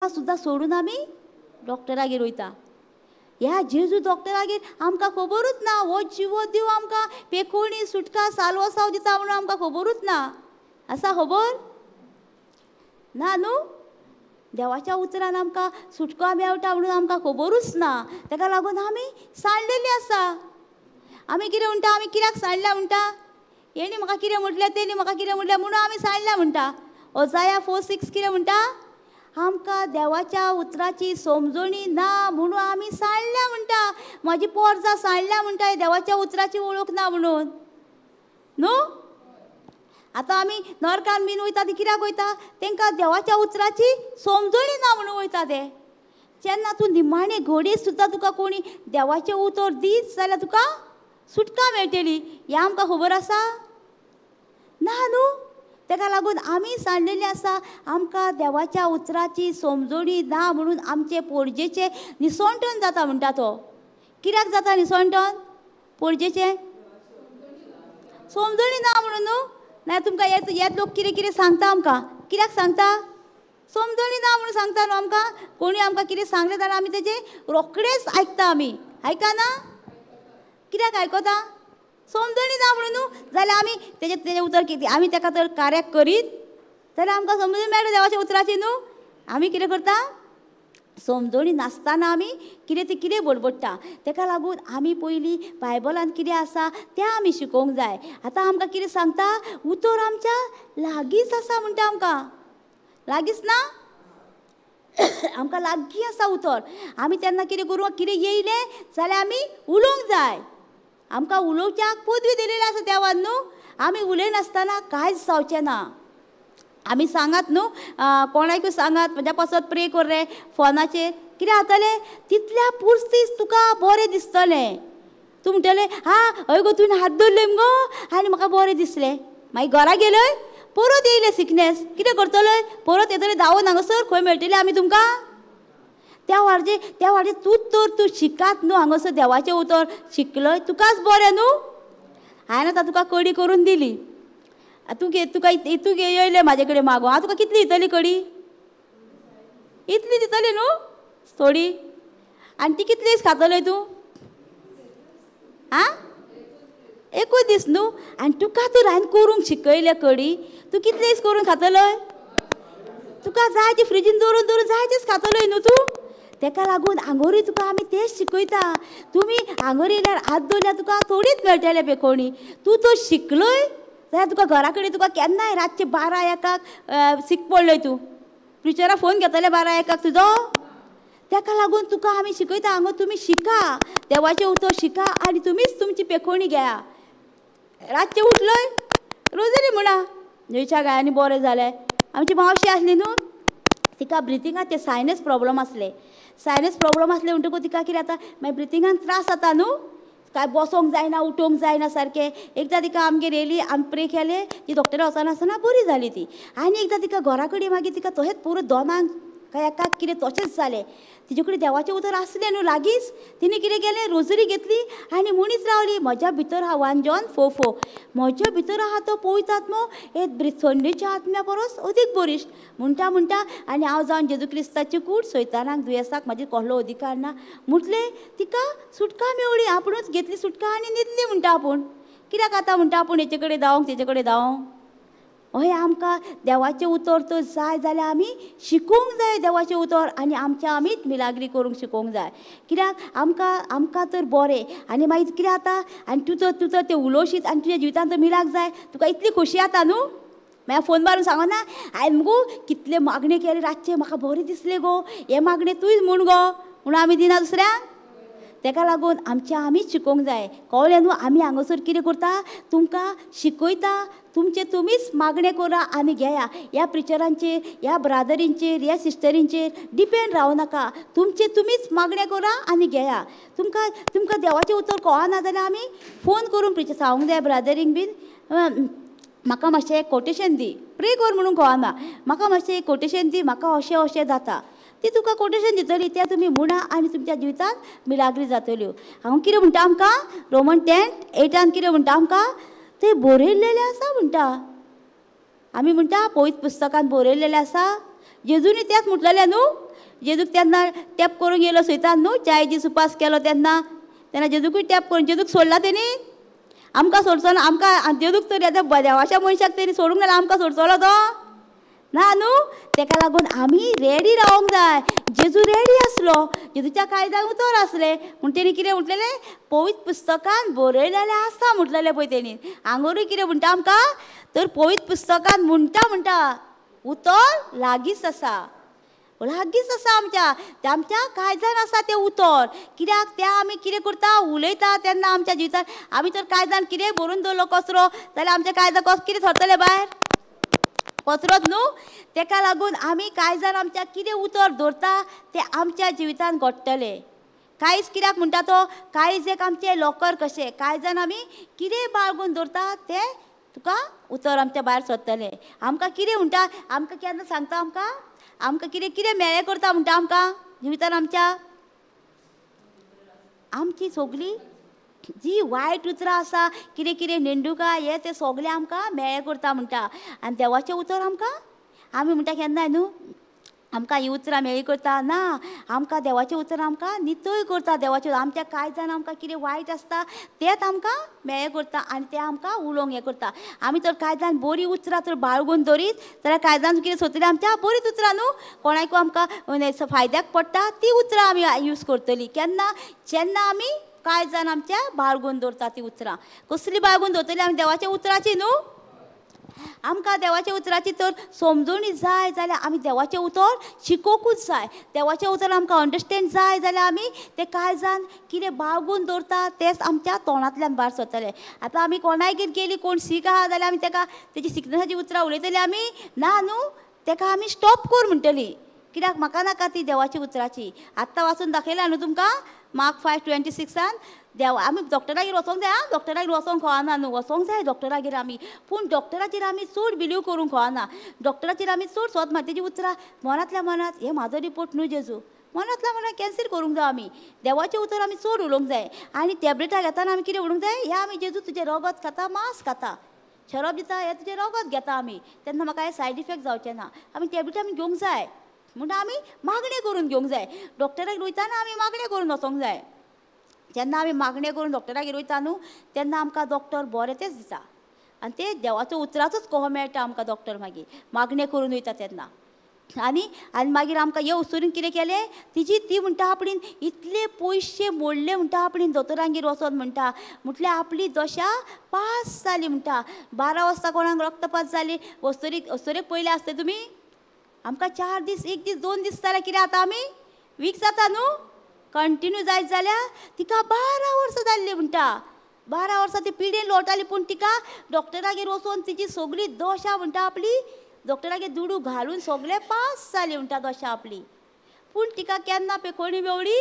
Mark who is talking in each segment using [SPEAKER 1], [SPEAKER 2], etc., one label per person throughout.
[SPEAKER 1] सुद्दां सोडून आमी डॉक्टरागेर वयता. ह्या जेजू डॉक्टरागेर आमकां खबरूच ना, हो जिवो देव आमकां पेकोणी सुटका सालवसाव दिता म्हणून आमकां खबरूच ना. आसा खबर ना न्हू? देवाच्या उतरान आमकां सुटका मेळटा म्हणून आमकां खबरूच ना. ताका लागून आमी सांडलेली आसा. आमी कितें म्हणटा, आमी कित्याक सांडल्या म्हणटा, हेणी म्हाका कितें म्हटलें तेणी म्हाका कितें म्हटलें म्हणून आमी सांडल्या म्हणटा. अजाया 4:6 कितें म्हणटा, आमकां देवाच्या उतराची समजणी ना म्हणून आमी सांडल्या म्हणटा. म्हाजी पोरजां सांडल्या म्हणटा देवाच्या उतराची वळख ना म्हणून न्हू. आतां आमी नरकान बीन वयता ती कित्याक वयता, तांकां देवाच्या उतराची समजणी ना म्हणून वयता ते. जेन्ना तूं निमाणे घडये सुद्दां तुका कोणी देवाचें उतर दीत जाल्यार तुका सुटका मेळटली, हें आमकां खबर आसा ना न्हू. ताका लागून आमी सांडलेली आसा, आमकां देवाच्या उतराची समजणी ना म्हणून आमचे पोरजेचें निसणटन जाता म्हणटा तो. कित्याक जाता निसणटन पोरजेचें? समजणी ना म्हणून न्हू. ना तुमकां येत लोक कितें कितें सांगता आमकां, कित्याक सांगता? समजणी ना म्हणून सांगता न्हू आमकां. कोणी आमकां कितें सांगलें जाल्यार आमी तेजें रोखडेच आयकता. आमी आयकना? कित्याक आयकता? समजणी ना म्हणून न्हू. जाल्यार आमी तेजें तेजें उतर कितें आमी ताका तर कार्याक करीत जाल्यार आमकां समजून मेळटा देवाच्या उतराची न्हू. आमी कितें करता, समजणी नासतना आमी कितें तें कितें बडबडटा. ताका लागून आमी पयलीं बायबलान कितें आसा तें आमी शिकोवंक जाय. आतां आमकां कितें सांगता, उतर आमच्या लागींच आसा म्हणटा. आमकां लागींच ना, आमकां लागीं आसा उतर. आमी तेन्ना कितें करूं, कितें येयलें जाल्यार आमी उलोवंक जाय. आमकां उलोवच्याक पदवी दिलेली आसा देवान न्हू. आमी उलयनासतना कांयच जावचें ना. आमी सांगात न्हू कोणाकूय सांगात म्हज्या पासत प्रे कर रे फोनाचेर, कितें जातलें तितल्या पुर्तीच तुका बरें दिसतलें. तूं म्हणटलें हा हय गो तुवें हात धरले मुगो आनी म्हाका बरें दिसलें. मागीर घरा गेलय परत येयलें सिकनेस, कितें करतलय? परत येतलें धांवून हांगासर खंय मेळटलें आमी तुमकां? त्या वाडचे त्या वाडचे तूं तर तूं शिकात न्हू हांगासर देवाचें उतर शिकलय तुकाच बरें न्हू. हांवें आतां तुका कडी करून दिली, तूं तुका तूं येयलें म्हाजे कडेन मागो, हांव तुका कितली दितली कडी? इतली दितली न्हू थोडी. आनी ती कितली दीस खातलय तूं? आं, एकूच दीस न्हू. आनी तुका तर हांवें करूंक शिकयलें कडी, तूं कितले दीस करून खातलय? तुका जाय ती फ्रिजीन दवरून दवरून जाय तीच खातलय न्हू तूं. ताका लागून आंगोरी तुका आमी तेच शिकयता. तुमी आंगोर येयल्यार हात दवरल्यार तुका थोडीच मेळटलें पेकोणी. तूं तो शिकलय जाल्यार तुका घरा कडेन तुका केन्नाय रातचें 12-1 सीक पडलय तूं, टिचरा फोन घेतले 12-1 तुजो. ताका लागून तुका आमी शिकयता हांगा तुमी शिका, देवाचें उतर शिका आनी तुमीच तुमची पेकोणी घेया. रातचें उठलय रोजरी म्हणा, न्हंयच्या गायांनी बरें जालें. आमची मावशी आसली न्हू, तिका ब्रिथिंगाचे सायनस प्रोब्लम आसले. सायनस प्रोब्लम आसले म्हणटकूच तिका कितें जाता मागीर ब्रिथिंगान त्रास जाता न्हू, काय बसोंक जायना उठोवंक जायना सारकें. एकदां तिका आमगेर येयली, आमी प्रे केलें, ती डॉक्टरा वचनासतना बरी जाली ती. आनी एकदां तिका घरा कडेन मागीर तिका तशेंच पुरो 2 काय 1 कितें तशेंच जालें. तिजे कडेन देवाचें उतर आसलें न्हू लागींच, तिणें कितें केलें रोजरी घेतली आनी म्हणीत रावली, म्हज्या भितर आहा 1 John 4:4, म्हज्या भितर आहा तो पवित्र आत्मो हे थंडेच्या आत्म्या परस अदीक बरिश्ट म्हणटा म्हणटा. आनी हांव जावन जेजू क्रिस्ताची कूड सैतानाक दुयेंसाक म्हाजेर कसलो अधिकार ना म्हटलें. तिका सुटका मेवली, आपुणूच घेतली सुटका आनी न्हिदली म्हणटा आपूण. कित्याक आतां म्हणटा आपूण हेचे कडेन धांवंक तेचे कडेन धांवंक. हय आमकां देवाचें उतर तर जाय जाल्यार आमी शिकूंक जाय देवाचें उतर आनी आमच्या आमीच मिलाग्री करूंक शिकोवंक जाय. कित्याक आमकां आमकां तर बरें आनी मागीर कितें जाता आनी तूं तर तें उलोवशीत आनी तुज्या जिवितांत तर मिलाग जाय, तुका इतली खोशी जाता न्हू. मागीर फोन मारून सांगना हांवें मुगो कितले मागणें केलें रातचें म्हाका बरें दिसलें गो, हें मागणें तूंच म्हूण गो म्हणून आमी दिना दुसऱ्यांक. ताका लागून आमच्या आमीच शिकोवंक जाय. कळ्ळें न्हू? आमी हांगासर कितें करता, तुमकां शिकयता, तुमचें तुमीच मागणें करा आनी घेया. ह्या प्रिचरांचेर, ह्या ब्रादरींचेर, ह्या सिस्टरींचेर डिपेंड रावं नाका. तुमचें तुमीच मागणें करा आनी घेया. तुमकां तुमकां देवाचें उतर कळना जाल्यार आमी फोन करून प्रिचर सांगूंक जाय ब्रादरींक बीन, म्हाका मातशें कोटेशन दी, प्रे कर म्हणून कळना, म्हाका मातशें कोटेशन दी, म्हाका अशें अशें जाता. ती तुका कोटेशन दितली, तें तुमी म्हणा आनी तुमच्या जिवितांत मिलाग्री जातल्यो. हांव कितें म्हणटा आमकां रोमन 10:8 कितें म्हणटा आमकां, तें बरयल्लेलें आसा म्हणटा. आमी म्हणटा पवित्र पुस्तकान बरयल्लेलें आसा, जेजूनी तेंच म्हटलेलें न्हू, जेजूक तेन्ना टॅप करूंक येयलो सैतान न्हू, 40 दीस उपास केलो तेन्ना, तेन्ना जेजूकूय टॅप करून जेजूक सोडला तेणी. आमकां सोडचो ना, आमकां जेजूक तरी आतां देवाच्या मनशाक तेणी सोडूंक ना, आमकां सोडचलो तो ना न्हू. तेका लागून आमी रेडी रावंक जाय. जेजू रेडी आसलो, जेजूच्या कायद्याक उतर आसलें म्हूण तेणी कितें म्हटलेलें, पवित्र पुस्तकान बरयलेलें आसा म्हटलेलें पळय तेणी. आंगोरूय कितें म्हणटा आमकां, तर पवित्र पुस्तकान म्हणटा म्हणटा उतर लागींच आसा, लागींच आसा आमच्या, आमच्या काळजान आसा तें उतर. कित्याक तें आमी कितें करता, उलयता तेन्ना आमच्या जिवितान आमी तर काळजान कितें भरून दवरलो कचरो जाल्यार आमच्या काळजान कस कितें थरतलें भायर, कचरोच न्हू. तेका लागून आमी काळजान आमच्या कितें उतर दवरता तें आमच्या जिवितान घडटलें. काळीज कित्याक म्हणटा तो, काळीज एक आमचें लॉकर कशें, काळजान आमी कितें बाळगून दवरता तें तुका उतर आमच्या भायर सरतलें. आमकां कितें म्हणटा, आमकां केन्ना सांगता, आमकां आमकां कितें कितें मेळ्ळें करता म्हणटा आमकां जिवितान आमच्या, आमची सगळी जी वायट उतरां आसा, कितें कितें नेंडुका हे तें सगळें आमकां मेळ्ळें करता म्हणटा. आनी देवाचें उतर आमकां आमी म्हणटा केन्नाय न्हू आमकां ही उतरां मेळ्ळी करता ना, आमकां देवाचें उतर आमकां नितळ करता. देवाचें आमच्या काळजान आमकां कितें वायट आसता तेंच आमकां मेळ्ळें करता आनी तें आमकां उलोवंक हें करता. आमी तर काळजान बरीं उतरां तर बाळगून दवरीत जाल्यार काळजान कितें सोदतलीं आमच्या बरींच उतरां न्हू, कोणाकूय आमकां फायद्याक पडटा ती उतरां आमी यूज करतलीं. केन्ना, जेन्ना आमी काळजान आमच्या बाळगून दवरता ती उतरां. कसली बाळगून दवरतली आमी, देवाच्या उतराची न्हू. आमकां देवाच्या उतराची तर समजूनी जाय जाल्यार आमी देवाचें उतर शिकोवंकूच जाय. देवाचें उतर आमकां अंडरस्टँड जाय जाल्यार आमी तें काळजान कितें बाळगून दवरता तेंच आमच्या तोंडांतल्यान भायर सरतलें. आतां आमी कोणायगेर गेली, कोण सीक आहा जाल्यार आमी तेका तेजी सिकनसाची उतरां उलयतली आमी ना न्हू, तेका आमी स्टॉप कर म्हणटली. कित्याक म्हाका नाका ती देवाची उतराची. आत्तां वाचून दाखयला न्हू तुमकां मार्क 5:26 देव आमी डॉक्टरागेर वचोंक जाय, आं डॉक्टरागेर वचोंक कळना न्हू, वचोंक जाय डॉक्टरागेर आमी, पूण डॉक्टराचेर आमी चड बिलीव करूंक कळना. डॉक्टराचेर आमी चड सोद मार तेजी उतरां मनांतल्या मनांत, हे म्हाजो रिपोर्ट न्हू जेजू, मनांतल्या मनांत कॅन्सील करूंक जाय आमी. देवाचें उतर आमी चड उलोवंक जाय. आनी टॅबलेटां घेतना आमी कितें उलोवंक जाय, हे आमी जेजू तुजें रगत खाता, मांस खाता, शरब दिता, हे तुजें रगत घेता आमी, तेन्ना म्हाका हे सायड इफेक्ट जावचें ना. आमी टॅबलेटां आमी घेवंक जाय म्हणून आमी मागणें करून घेवंक जाय. डॉक्टराक वयताना आमी मागणें करून वचोंक जाय. जेन्ना आमी मागणें करून डॉक्टरागेर वयता न्हू तेन्ना आमकां डॉक्टर बरें तेंच दिता आनी ते देवाचो उतराचोच कहो मेळटा आमकां डॉक्टर मागीर मागणें करून वयता तेन्ना. आनी आनी मागीर आमकां हे वस्तून कितें केलें, तिजी ती म्हणटा आपणेन इतले पयशे मोडले म्हणटा आपणेन दोतोरांगेर वचोन म्हणटा, म्हटल्यार आपली दशा पास जाली म्हणटा. 12 वाजता कोणाक रक्तपात जाली, वस्तुरीक वस्तुरेक पयलें आसतलें तुमी, आमकां 4 दीस 1 दीस 2 दीस जाल्यार कितें जाता, आमी वीक जाता न्हू कंटिन्यू जायत जाल्यार. तिका 12 वर्सां जाल्लीं म्हणटा, 12 वर्सां ती पिडेन लोळटाली, पूण तिका डॉक्टरागेर वचोन तिची सगळी दशा म्हणटा आपली डॉक्टरागेर दुडू घालून सगळें पास जाली म्हणटा दशा आपली. पूण तिका केन्ना पेकोणी मेवळी,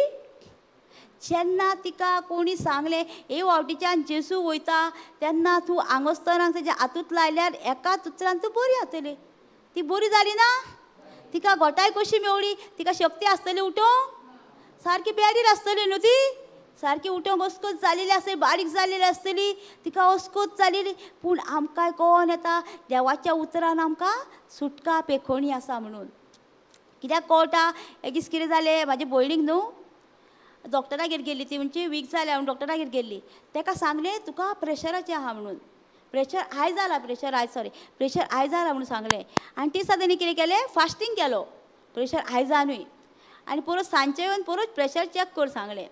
[SPEAKER 1] जेन्ना तिका कोणी सांगलें हे वावटीच्यान जेजू वयता तेन्ना तूं आंगोस्तरांक तेज्या हातूंत लायल्यार एकाच उतरान तूं बरी जातली. ती बरी जाली ना, तिका घोटाय कशी मेवळी, तिका शक्ती आसतली उठोवंक, सारकी बेडीर आसतली न्हू ती, सारकी उठोवंक अस्कोत जालेली आसतली, बारीक जालेली आसतली, तिका अस्कोत जालेली. पूण आमकां कोण येता देवाच्या उतरान आमकां सुटका पेखोणी आसा म्हणून. कित्याक कळटा, एक दीस कितें जालें म्हाजे भयणीक न्हू डॉक्टरागेर गेल्ली ती, म्हणजे वीक जाल्या म्हणून डॉक्टरागेर गेल्ली. तेका सांगलें तुका प्रेशराचें आहा म्हणून, प्रेशर हाय जाला, प्रेशर हाय, सॉरी प्रेशर हाय जाला म्हणून सांगलें. आनी ती दिसा तेणी कितें केलें, फास्टींग केलो, प्रेशर हाय जावनूय. आनी परत सांजचें येवन परत प्रेशर चॅक कर सांगलें.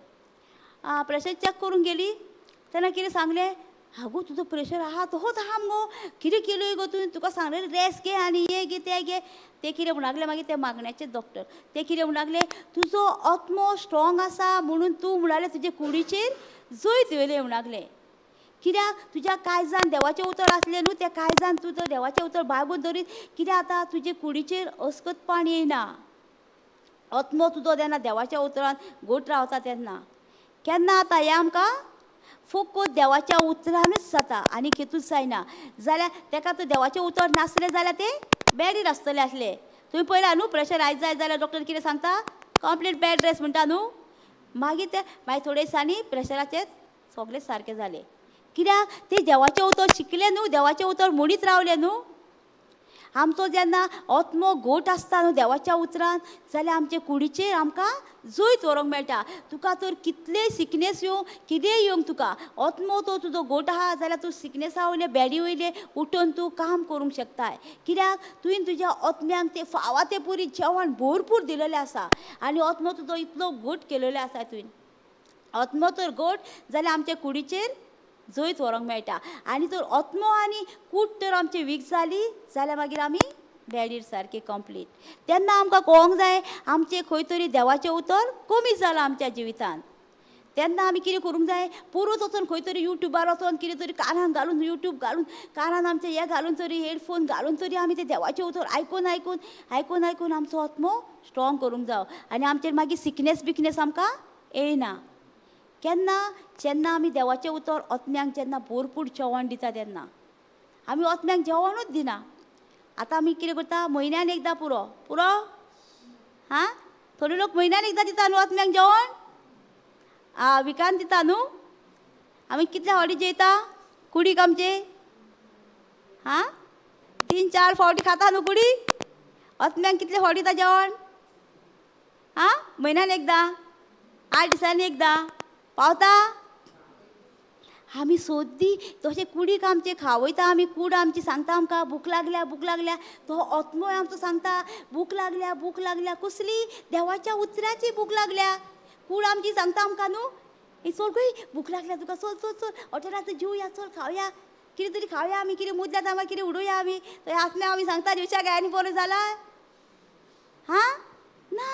[SPEAKER 1] प्रेशर चॅक करूंक गेली तेन्ना कितें सांगलें, आगो तुजो प्रेशर आहा तोच आहा मुगो, कितें केलय गो तुवें, तुका सांगलें रेस्ट घे आनी हे घे तें घे. ते कितें म्हणूंक लागले मागीर ते मागण्याचे डॉक्टर, ते कितें म्हणूंक लागले, तुजो आत्मो स्ट्रॉंग आसा म्हणून तूं म्हणाले तुजे कुडीचेर जैत येयलें म्हणूंक लागले. कित्याक तुज्या काळजान देवाचें उतर आसलें न्हू, त्या काळजान तुजो देवाचें उतर बाळगून दवरीत कित्याक आतां तुजे कुडीचेर अस्कतपण येयना, आत्मो तुजो तेन्ना देवाच्या उतरान घट रावता तेन्ना. केन्ना आतां हें आमकां फकत देवाच्या उतरानूच जाता आनी खेतूच जायना. जाल्यार तेका तूं देवाचें उतर नासलें जाल्यार तें बेडीर आसतलें आसलें. तुवें पळयलां न्हू प्रेशर आयज जाय जाल्यार डॉक्टर कितें सांगता, कंप्लीट बेड रेस्ट म्हणटा न्हू. मागीर ते मागीर थोडे दिसांनी प्रेशराचें सगळें सारकें जालें. कित्याक ते देवाचें उतर शिकलें न्हू, देवाचें उतर म्हणीत रावलें न्हू. आमचो जेन्ना आत्मो घट आसता न्हू देवाच्या उतरान जाल्यार आमचे कुडीचेर आमकां जैत व्हरूंक मेळटा. तुका तर कितलेय सिकनेस येवं कितेंय येवंक तुका आत्मो तो तुजो घट आहा जाल्यार तूं सिकनेसा वयले बेडी वयले उठून तूं काम करूंक शकताय. कित्याक तुवें तुज्या आत्म्यांक ते फावा ते पुरी जेवण भरपूर दिलेलें आसा आनी आत्मो तुजो इतलो घट केलेलो आसा. तुवें आत्मो तर घट जाल्यार आमच्या कुडीचेर जैत व्हरूंक मेळटा. आनी जर आत्मो आनी कूड तर आमची वीक जाली जाल्यार मागीर आमी बेडीर सारकी कंप्लीट. तेन्ना आमकां कळोंक जाय आमचें खंय तरी देवाचें उतर कमी जालां आमच्या जिवितान. तेन्ना आमी कितें करूंक जाय, परत वचोन खंय तरी युट्यूबार वचोन कितें तरी कानान घालून युट्यूब घालून कानान आमचें हें घालून तरी हेडफोन घालून तरी आमी तें देवाचें उतर आयकून आयकून आयकून आयकून आमचो आत्मो स्ट्रॉंग करूंक जावो आनी आमचेर मागीर सिकनेस बिकनेस आमकां येयना. केन्ना जेन्ना आमी देवाचें उतर आत्म्यांक जेन्ना भरपूर जेवण दिता तेन्ना आमी आत्म्यांक जेवणूच दिना. आतां आमी कितें करता, म्हयन्यान एकदां पुरो पुरो हां, थोडे लोक म्हयन्यान एकदां दिता न्हू आत्म्यांक जेवण, आ विकान दिता न्हू. आमी कितले फावटी जेयता कुडीक आमचे, हां 3-4 फावटी खाता न्हू कुडीक. आत्म्यांक कितले फावटी दिता जेवण, हां म्हयन्यान एकदां, 8 दिसांनी एकदां पावता. आमी सोद्दी तशें कुडीक आमचे खावयता आमी, कूड आमची सांगता आमकां भूक लागल्या भूक लागल्या, तो आत्मोय आमचो सांगता भूक लागल्या भूक लागल्या. कसली? देवाच्या उतराची भूक लागल्या. कूड आमची सांगता आमकां न्हू, ए चल गय भूक लागल्या तुका, चल चल चल हॉटेलांत जेवया, चल खावया कितें तरी खावया आमी, कितें मुदल्यात आमकां कितें उडोवया आमी. थंय आत्म्या आमी सांगता जेवच्या काय आनी बरें जाला हां ना.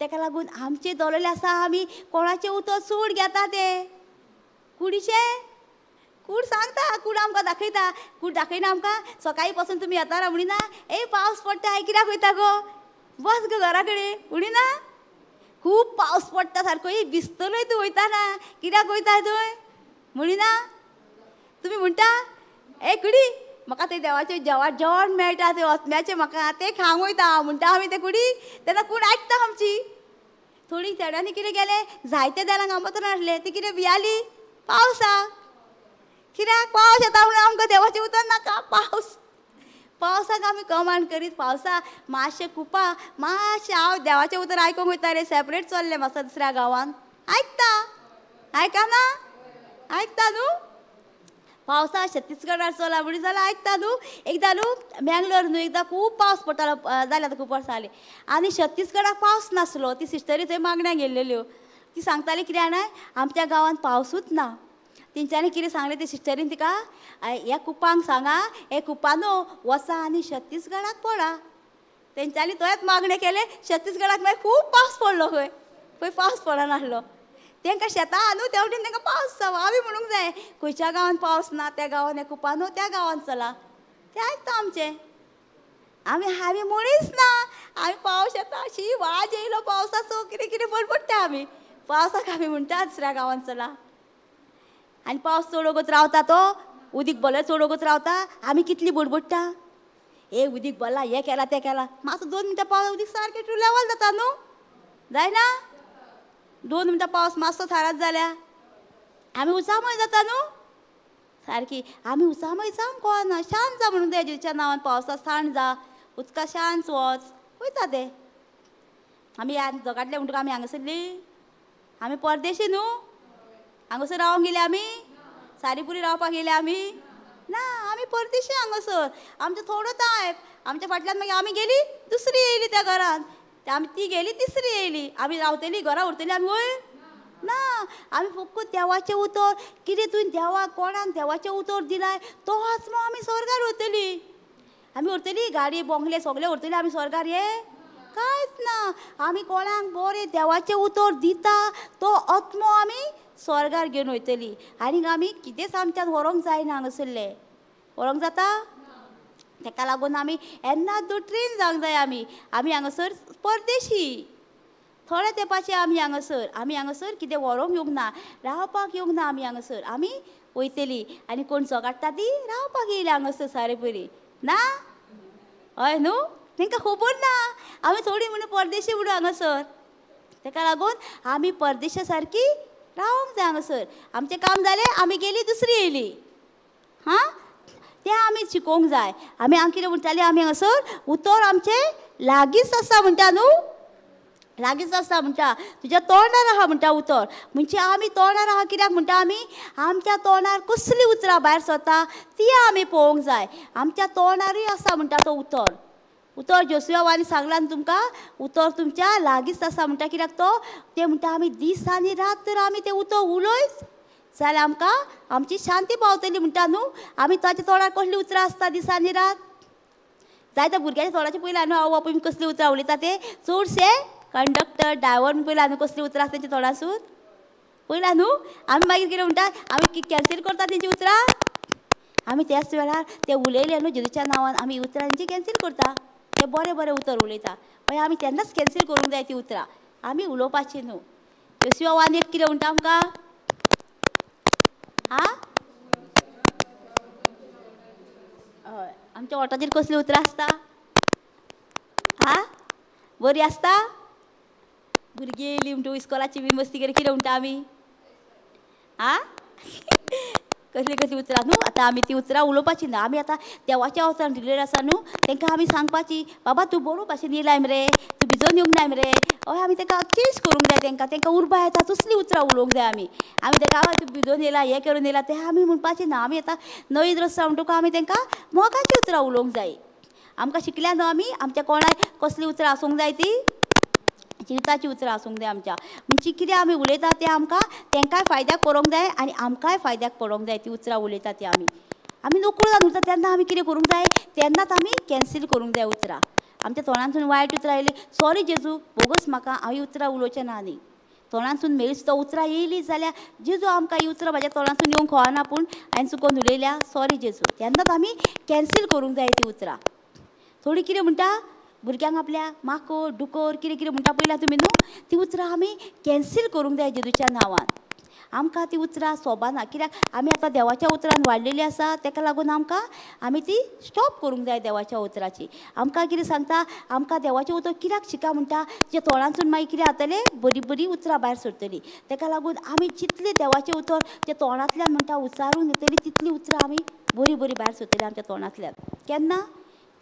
[SPEAKER 1] तेका लागून आमचें दवरलेलें आसा आमी कोणाचें उतर चड घेता तें कुडीचें. कूड सांगता, कूड आमकां दाखयता, कूड दाखयना आमकां सकाळीं पासून तुमी येताना म्हणिना ए पावस पडटा हांवें कित्याक वयता गो, बस गो घरा कडेन म्हणिना. खूब पावस पडटा सारको ए भिजतलोय तूं वयताना कित्याक वयता थंय म्हणिना. तुमी म्हणटा ए कुडी म्हाका थंय देवाचें जेवण मेळटा थंय आत्म्याचें म्हाका तें खावंक वयता म्हणटा आमी ते कुडी. तेन्ना कूड आयकता आमची. थोडी चेड्यांनी कितें केलें, जायते देरांक आमंत्रण आसलें, ती कितें भियाली पावसाक. कित्याक पावस येता म्हणून आमकां देवाचें उतर नाका. पावस पावसाक आमी कमांड करीत पावसा मातशें कुपा मातशें हांव देवाचें उतर आयकूंक वयता रे, सेपरेट चल्लें म्हाका दुसऱ्या गांवान. आयकता आयकना आयकता न्हू. पावसा छत्तीसगडार चला म्हणून जाल्यार आयकता न्हू. एकदां न्हू मेंगलोर न्हू एकदां खूब पावस पडटालो जालें आतां खूब वर्सां जालीं आनी छत्तीसगडाक पावस नासलो. ती सिस्टरी थंय मागण्या गेल्ल्यो, ती सांगताली कितें जाणा आमच्या गांवांत पावसूच ना. तेंच्यांनी कितें सांगलें ते सिस्टरीन तिका, ह्या कुपांक सांगा हे कुपानो वचा आनी छत्तीसगडाक पडा. तेंच्यांनी थंयच मागणें केलें, छत्तीसगडाक मागीर खूब पावस पडलो खंय, खंय पावस पडनासलो. तांकां शेतां आहा न्हू त्या वटेन तांकां पावस जावं. आमी म्हणूंक जाय खंयच्या गांवांत पावस ना त्या गांवांत हे कुपानो त्या गांवांत चला. तें आयकता आमचें. आमी आमी म्हणीच ना आमी पावस येता अशी वाज येयलो पावसाचो कितें कितें बडबडटा आमी पावसाक. आमी म्हणटा दुसऱ्या गांवांत चला. आनी पावस चड वगत रावता तो उदीक भरल्यार चड वगत रावता. आमी कितली बडबडटा ए उदीक भरला हें केलां तें केलां, मातसो 2 मिनटां पावस उदीक सारकें टू लेवल जाता न्हू, जायना? 2 मिनटां पावस मातसो थारात जाल्यार आमी उचामय जाता न्हू सारकी. आमी उचामय जावंक कळना, शांत जा म्हणून जेजूच्या नांवान पावसा शांत जा, उदका शांत वच वयता ते. आमी ह्या जगांतले म्हणटकच आमी हांगासरली आमी परदेशी न्हू, हांगासर रावंक गेले आमी, सारी पुरी रावपाक गेले आमी ना, आमी परदेशी हांगासर. आमचो थोडो टायम आमच्या फाटल्यान मागीर आमी गेली दुसरी येयली त्या घरान, आमी ती गेली तिसरी येयली, आमी रावतली घरा उरतली आमी वय ना. आमी फक्त देवाचें उतर कितें तुवें देवाक कोणाक देवाचें उतर दिलाय तो आत्मो आमी स्वर्गार उरतली. आमी उरतली गाडी बोंगले सगळे उरतली आमी स्वर्गार हे कांयच ना. आमी कोणाक बरें देवाचें उतर दिता तो आत्मो आमी स्वर्गार घेवन वयतली. आनीक आमी कितेंच आमच्यान व्हरूंक जायना हांगासरलें, व्हरूंक जाता? ताका लागून आमी येन्ना दुट्रीन जावंक जाय. आमी आमी हांगासर परदेशी थोड्या तेंपाचे आमी हांगासर, आमी हांगासर कितें व्हरूंक येवंक ना, रावपाक येवंक ना. आमी हांगासर आमी वयतली आनी कोण झगडटा ती रावपाक येयली हांगासर सारे पयली ना, हय न्हू? तांकां खबर ना आमी थोडी म्हणून परदेशी म्हणून हांगासर. ताका लागून आमी परदेशा सारकी रावंक जाय हांगासर. आमचें काम जालें आमी गेली दुसरी येयली. हां तें आमी शिकोवंक जाय. आमी हांगा कितें म्हणटाली, आमी हांगासर उतर आमचें लागींच आसा म्हणटा न्हू, लागींच आसा म्हणटा, तुज्या तोंडार आहा म्हणटा उतर. म्हणजे आमी तोंडार आहा कित्याक म्हणटा, आमी आमच्या तोंडार कसलीं उतरां भायर सरता ती आमी पळोवंक जाय. आमच्या तोंडारूय आसा म्हणटा तो उतर. उतर जोशुआवानी सांगलां न्हू तुमकां, उतर तुमच्या लागींच आसा म्हणटा. कित्याक तो ते म्हणटा आमी दीस आनी रात तर आमी तें उतर उलयत जाल्यार आमकां आमची शांती पावतली म्हणटा न्हू. आमी ताच्या तोंडार कसलीं उतरां आसता दीस आनी रात? जायत्या भुरग्यांच्या तोंडाचें पयलें न्हू आवय बापूय कसलीं उतरां उलयता ते, चडशे कंडक्टर ड्रायवर पयला न्हू कसलीं उतरां आसता तेंच्या तोंडासून पयला न्हू. आमी मागीर कितें म्हणटा, आमी कॅन्सील करता तेंची उतरां. आमी त्याच वेळार ते उलयले न्हू जेजूच्या नांवान, आमी उतरां तेंची कॅन्सील करता. ते बरें बरें उतर उलयता, मागीर आमी तेन्नाच कॅन्सील करूंक जाय ती उतरां, आमी उलोवपाची न्हू. जोशुआ 1 कितें म्हणटा आमकां? आं, हय, आमच्या ओठाचेर कसलीं उतरां आसता? आं, बरी आसता? भुरगीं येयलीं म्हणटा इस्कोलाची बी मस्ती करी कितें म्हणटा आमी? आं, कसलीं कसलीं उतरां न्हू. आतां आमी ती उतरां उलोवपाची ना. आमी आतां देवाच्या अवतारान दिलेली आसा न्हू, तांकां आमी सांगपाची, बाबा तूं बरो भाशेन येयलाय मरे, तूं भिजोवन येवंक नाय मरे. हय, आमी तांकां चेंज करूंक जाय, तांकां तांकां उर्बा येता तसलीं उतरां उलोवंक जाय आमी. आमी तांकां बाबा तूं भिजोवन येयला, हें करून येयला तें आमी म्हणपाचें ना. आमी आतां नवी दृश्ट म्हणटकूच आमी तांकां मोगाचीं उतरां उलोवंक जाय. आमकां शिकल्या न्हू आमी, आमच्या कोणाक कसलीं उतरां आसूंक जाय, ती जिविताची उतरां आसूंक जाय आमच्या. म्हणजे कितें आमी उलयता तें आमकां तांकांय फायद्याक पडोंक जाय आनी आमकांय फायद्याक पडोंक जाय ती उतरां उलयता ती आमी. आमी नकळो जावन उरता तेन्ना आमी कितें करूंक जाय, तेन्नाच आमी कॅन्सील करूंक जाय उतरां. आमच्या तोंडांतसून वायट उतरां येयली, सॉरी जेजू बोगस म्हाका, हांव ही उतरां उलोवचें ना. आनी तोंडांतसून मेळी सुद्दां उतरां येयली जाल्यार जेजू आमकां ही उतरां म्हाज्या तोंडांतसून येवंक कळना, पूण हांवें चुकोन उलयल्या, सॉरी जेजू, तेन्नाच आमी कॅन्सील करूंक जाय ती उतरां. थोडीं कितें म्हणटा भुरग्यांक आपल्या माकोड डुकोर कितें कितें म्हणटा पयला तुमी न्हू, ती उतरां आमी कॅन्सील करूंक जाय जेजूच्या नांवान. आमकां ती उतरां सोबाना, कित्याक आमी आतां देवाच्या उतरान वाडलेली आसा, ताका लागून आमकां आमी ती स्टॉप करूंक जाय देवाच्या उतराची. आमकां कितें सांगता, आमकां देवाचें उतर कित्याक शिका म्हणटा, जे तोंडांतसून मागीर कितें जातलें, बरीं बरीं उतरां भायर सरतलीं. ताका लागून आमी जितलें देवाचें उतर जे तोंडांतल्यान म्हणटा उच्चारून येतलीं तितलीं उतरां आमी बरीं बरीं भायर सरतलीं आमच्या तोंडांतल्यान. केन्ना?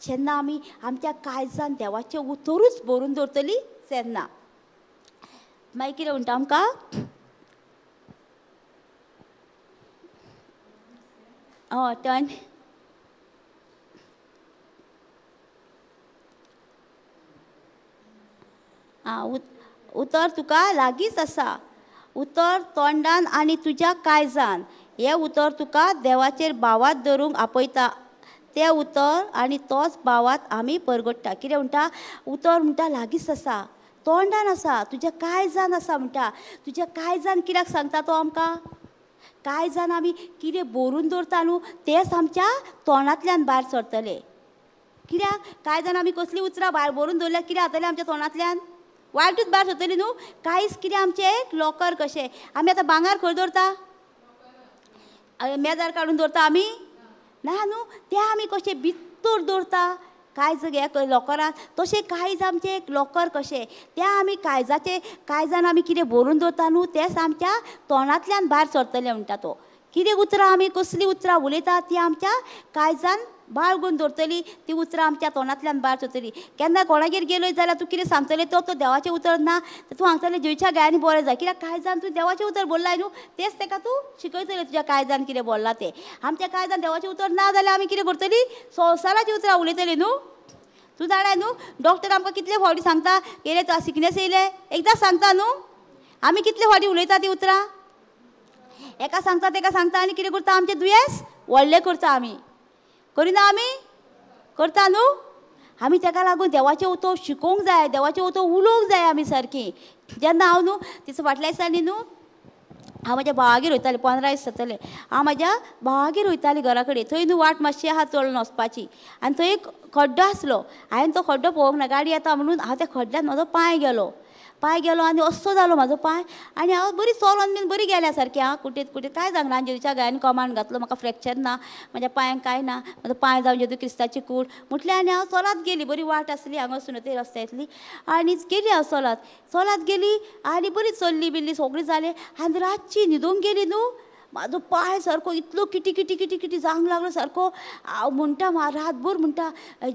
[SPEAKER 1] जेन्ना आमी आमच्या काळजान देवाचें उतरूच भरून दवरतली तेन्ना. मागीर कितें म्हणटा आमकां? हय, टर्न आं, उतर तुका लागींच आसा, उतर तोंडान आनी तुज्या काळजान. हें उतर तुका देवाचेर भावात धरूंक आपयता, तें उतर आनी तोच भावात आमी परगट्टा. कितें म्हणटा? उतर म्हणटा लागींच आसा, तोंडान आसा, तुज्या काळजान आसा म्हणटा. तुज्या काळजान कित्याक सांगता तो आमकां? काळजान आमी कितें भरून दवरता न्हू तेंच आमच्या तोंडांतल्यान भायर सरतलें. कित्याक काळजान आमी कसलीं उतरां भायर भरून दवरल्यार कितें जातलें आमच्या तोंडांतल्यान? वायटूच भायर सरतली न्हू. कांयच कितें आमचें एक लॉकर कशें, आमी आतां भांगर खंय दवरता? मेजार काडून दवरता आमी? ना न्हू, तें आमी कशें भितर दवरता कांयच हे लॉकरान. तशें कांयच आमचें एक लॉकर कशें, तें आमी काळजाचें काळजान आमी कितें भरून दवरता न्हू तेंच आमच्या तोंडांतल्यान भायर सरतलें म्हणटा तो. कितें उतरां आमी कसलीं उतरां उलयता ती आमच्या काळजान बाळगून दवरतली, ती उतरां आमच्या तोंडांतल्यान भायर सरतली. केन्ना कोणागेर गेलोय जाल्यार तूं कितें सांगतलें तो तो देवाचें उतर ना तर तूं सांगतलें जेजूच्या गायांनी बरें जाय, कित्याक काळजान तूं देवाचें उतर बोल्लाय न्हू तेंच ताका तूं शिकयतलें तुज्या काळजान कितें बोल्लां तें. आमच्या काळजान देवाचें उतर ना जाल्यार आमी कितें करतली? संवसाराचीं उतरां उलयतली न्हू. तूं जाणाय न्हू डॉक्टर आमकां कितले फावटी सांगता येयले तो सिकनेस येयले, एकदां सांगता न्हू. आमी कितले फावटी उलयता ती उतरां, एका सांगता तेका सांगता आनी कितें करता आमचें दुयेंस व्हडलें करता आमी. करिना आमी? करता न्हू. आमी ताका लागून देवाचें उतर शिकोवंक जाय, देवाचें उतर उलोवंक जाय आमी सारकी. जेन्ना हांव न्हू तिचो फाटल्या दिसांनी न्हू हांव म्हाज्या भावागेर वयतालें, 15 दीस जातले हांव म्हाज्या भावागेर वयतालें घरा कडेन. थंय न्हू वाट मातशी आहा चलून वचपाची आनी थंय एक खड्डो आसलो. हांवें तो खड्डो पळोवंक ना, गाडी येता म्हणून हांव त्या खड्ड्यान म्हजो पांय गेलो, पांय गेलो आनी असो जालो म्हाजो पांय. आनी हांव बरी चलोन बीन बरी गेल्या सारकी, हांव कुटेत कुटेत कांय जावंक ना. जेजूच्या गायांनी कमांड घातलो, म्हाका फ्रॅक्चर ना, म्हाज्या पांयांक कांय ना, म्हाजो पांय जावन जेजू क्रिस्ताची कूड म्हटलें. आनी हांव चलत गेली, बरी वाट आसली हांगासून ते रस्त्यांतली, आनी गेली हांव चलत चलत गेली आनी बरी चल्ली बिल्ली सगळी जालें. आनी रातची न्हिदूंक गेली न्हू, म्हाजो पांय सारको इतलो किटी किटी किटी किटी जावंक लागलो सारको. हांव म्हणटा रातभर म्हणटा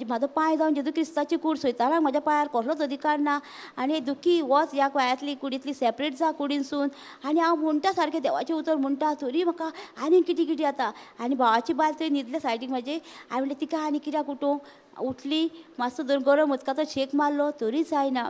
[SPEAKER 1] म्हाजो पांय जावन जेजू क्रिस्ताची कूड सोयताना म्हज्या पांयार कसलोच अधिकार ना आनी दुखी वच ह्या पांयांतली कुडींतली सेपरेट जा कुडीनसून. आनी हांव म्हणटा सारकें देवाचें उतर म्हणटा तरी म्हाका आनी किटी किटी जाता. आनी भावाची बायल थंय न्हिदले सायडीक म्हाजे. हांवें म्हणलें तिका आनी कित्याक उठोवंक, उठली मातसो धरून गरम उदकाचो शेक मारलो तरी जायना.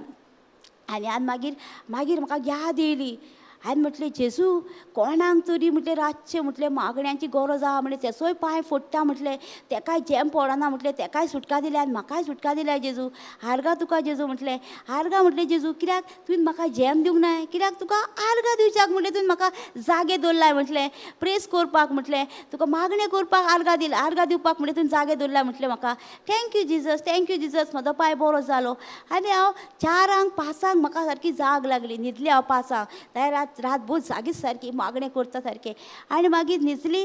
[SPEAKER 1] आनी आनी मागीर मागीर म्हाका याद येयली. हांवें म्हटलें जेजू कोणाक तरी म्हटलें रातचें म्हटलें मागण्यांची गरज आहा म्हटलें तेचोय पांय फोडटा म्हटलें तेकाय जेम पडना म्हटलें तेकाय सुटका दिल्या आनी म्हाकाय सुटका दिल्या जेजू. आर्गां तुका जेजू म्हटलें, आर्गां म्हटलें जेजू कित्याक तुवें म्हाका जेम दिवंक नाय, कित्याक तुका आर्गां दिवच्याक म्हटलें तुवें म्हाका जागे दवरलाय म्हटलें प्रेस करपाक म्हटलें तुका मागणें करपाक आर्गां दिला, आर्गां दिवपाक म्हटलें तुवें जागे दवरलाय म्हटलें म्हाका. Thank you Jesus, thank you Jesus. म्हजो पांय बरो जालो. आनी हांव 4 5 म्हाका सारकी जाग लागली. न्हिदली हांव 5 जाल्यार रात रातभर जागीच सारकी मागणें करता सारकें. आनी मागीर न्हिदली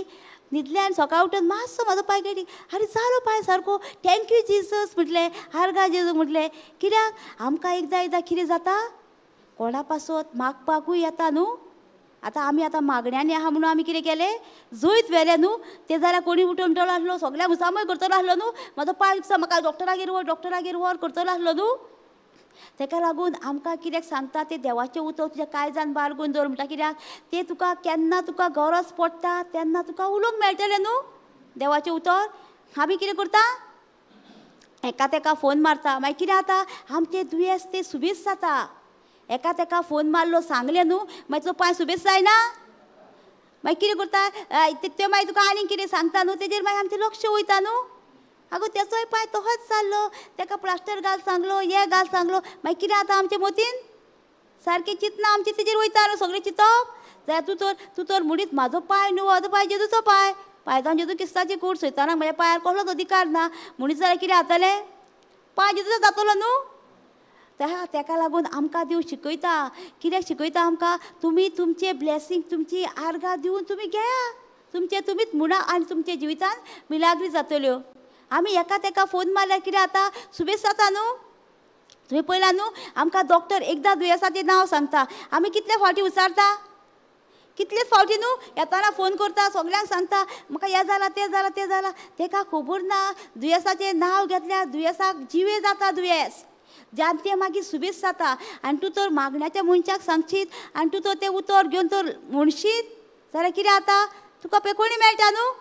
[SPEAKER 1] न्हिदलें आनी सकाळ उठून मातसो म्हाजो पांय गेली, आरे जालो पांय सारको. Thank you Jesus म्हटलें, आर्गां जेजू म्हटलें. कित्याक आमकां एकदां एकदां कितें जाता कोणा पासत मागपाकूय येता न्हू. आतां आमी आतां मागण्यांनी आहा म्हणून आमी कितें केलें जैत व्हेलें न्हू. तें जाल्यार कोणी उठून म्हणटलो आसलो सगळ्यांक उसामय करतलो आसलो न्हू, म्हाजो पांय दुखता म्हाका डॉक्टरागेर व्हर डॉक्टरागेर व्हर करतलो आसलो न्हू. तेका लागून आमकां कित्याक सांगता तें देवाचें उतर तुज्या काळजान बाळगून दवर म्हणटा. कित्याक तें तुका केन्ना तुका गरज पडटा तेन्ना तुका उलोवंक मेळटलें न्हू देवाचें उतर. आमी कितें करता एका तेका फोन मारता, मागीर कितें जाता आमचें दुयेंस तें सुबेज जाता. एका तेका फोन मारलो सांगलें न्हू मागीर तो पांय सुबेज जायना. मागीर कितें करता तें मागीर तुका आनीक कितें सांगता न्हू तेजेर मागीर आमचें लक्ष वयता न्हू. आगो तेचोय पांय तसोच जाल्लो, तेका प्लास्टर घाल सांगलो हें घाल सांगलो, मागीर कितें जाता आमचे मतीन सारकें चिंतना आमचें तेजेर वयता न्हू सगळें चिंतप. जाल्यार तूं तर म्हणीत म्हाजो पांय न्हू म्हाजो पांय जेजूचो पांय, पांय जावन जेजू क्रिस्ताची कूड सोयताना म्हज्या पांयार कसलोच अधिकार ना म्हणीत जाल्यार कितें जातलें पांय जेजूचो जातलो न्हू. तेका लागून आमकां देव शिकयता. कित्याक शिकयता आमकां तुमी तुमचें ब्लेसींग तुमची आर्गां दिवन तुमी घेया, तुमचें तुमीच म्हणा आनी तुमच्या जिवितान मिलाग्री जातल्यो. आमी एका तेका फोन मारल्यार कितें जाता सुबेज जाता न्हू. तुमी पळयला न्हू आमकां डॉक्टर एकदां दुयेंसाचें नांव सांगता, आमी कितले फावटी विचारता कितलेच फावटी न्हू येताना फोन करता सगल्यांक सांगता म्हाका हें जालां तें जालां तें जालां. तेका खबर ना दुयेंसाचें नांव घेतल्यार दुयेंसाक जिवें जाता दुयेंस जान तें मागीर सुबेज जाता. आनी तूं तर मागण्याच्या मनशाक सांगशीत आनी तूं तर तें उतर घेवन तर म्हणशीत जाल्यार कितें जाता तुका पेकोणी मेळटा न्हू.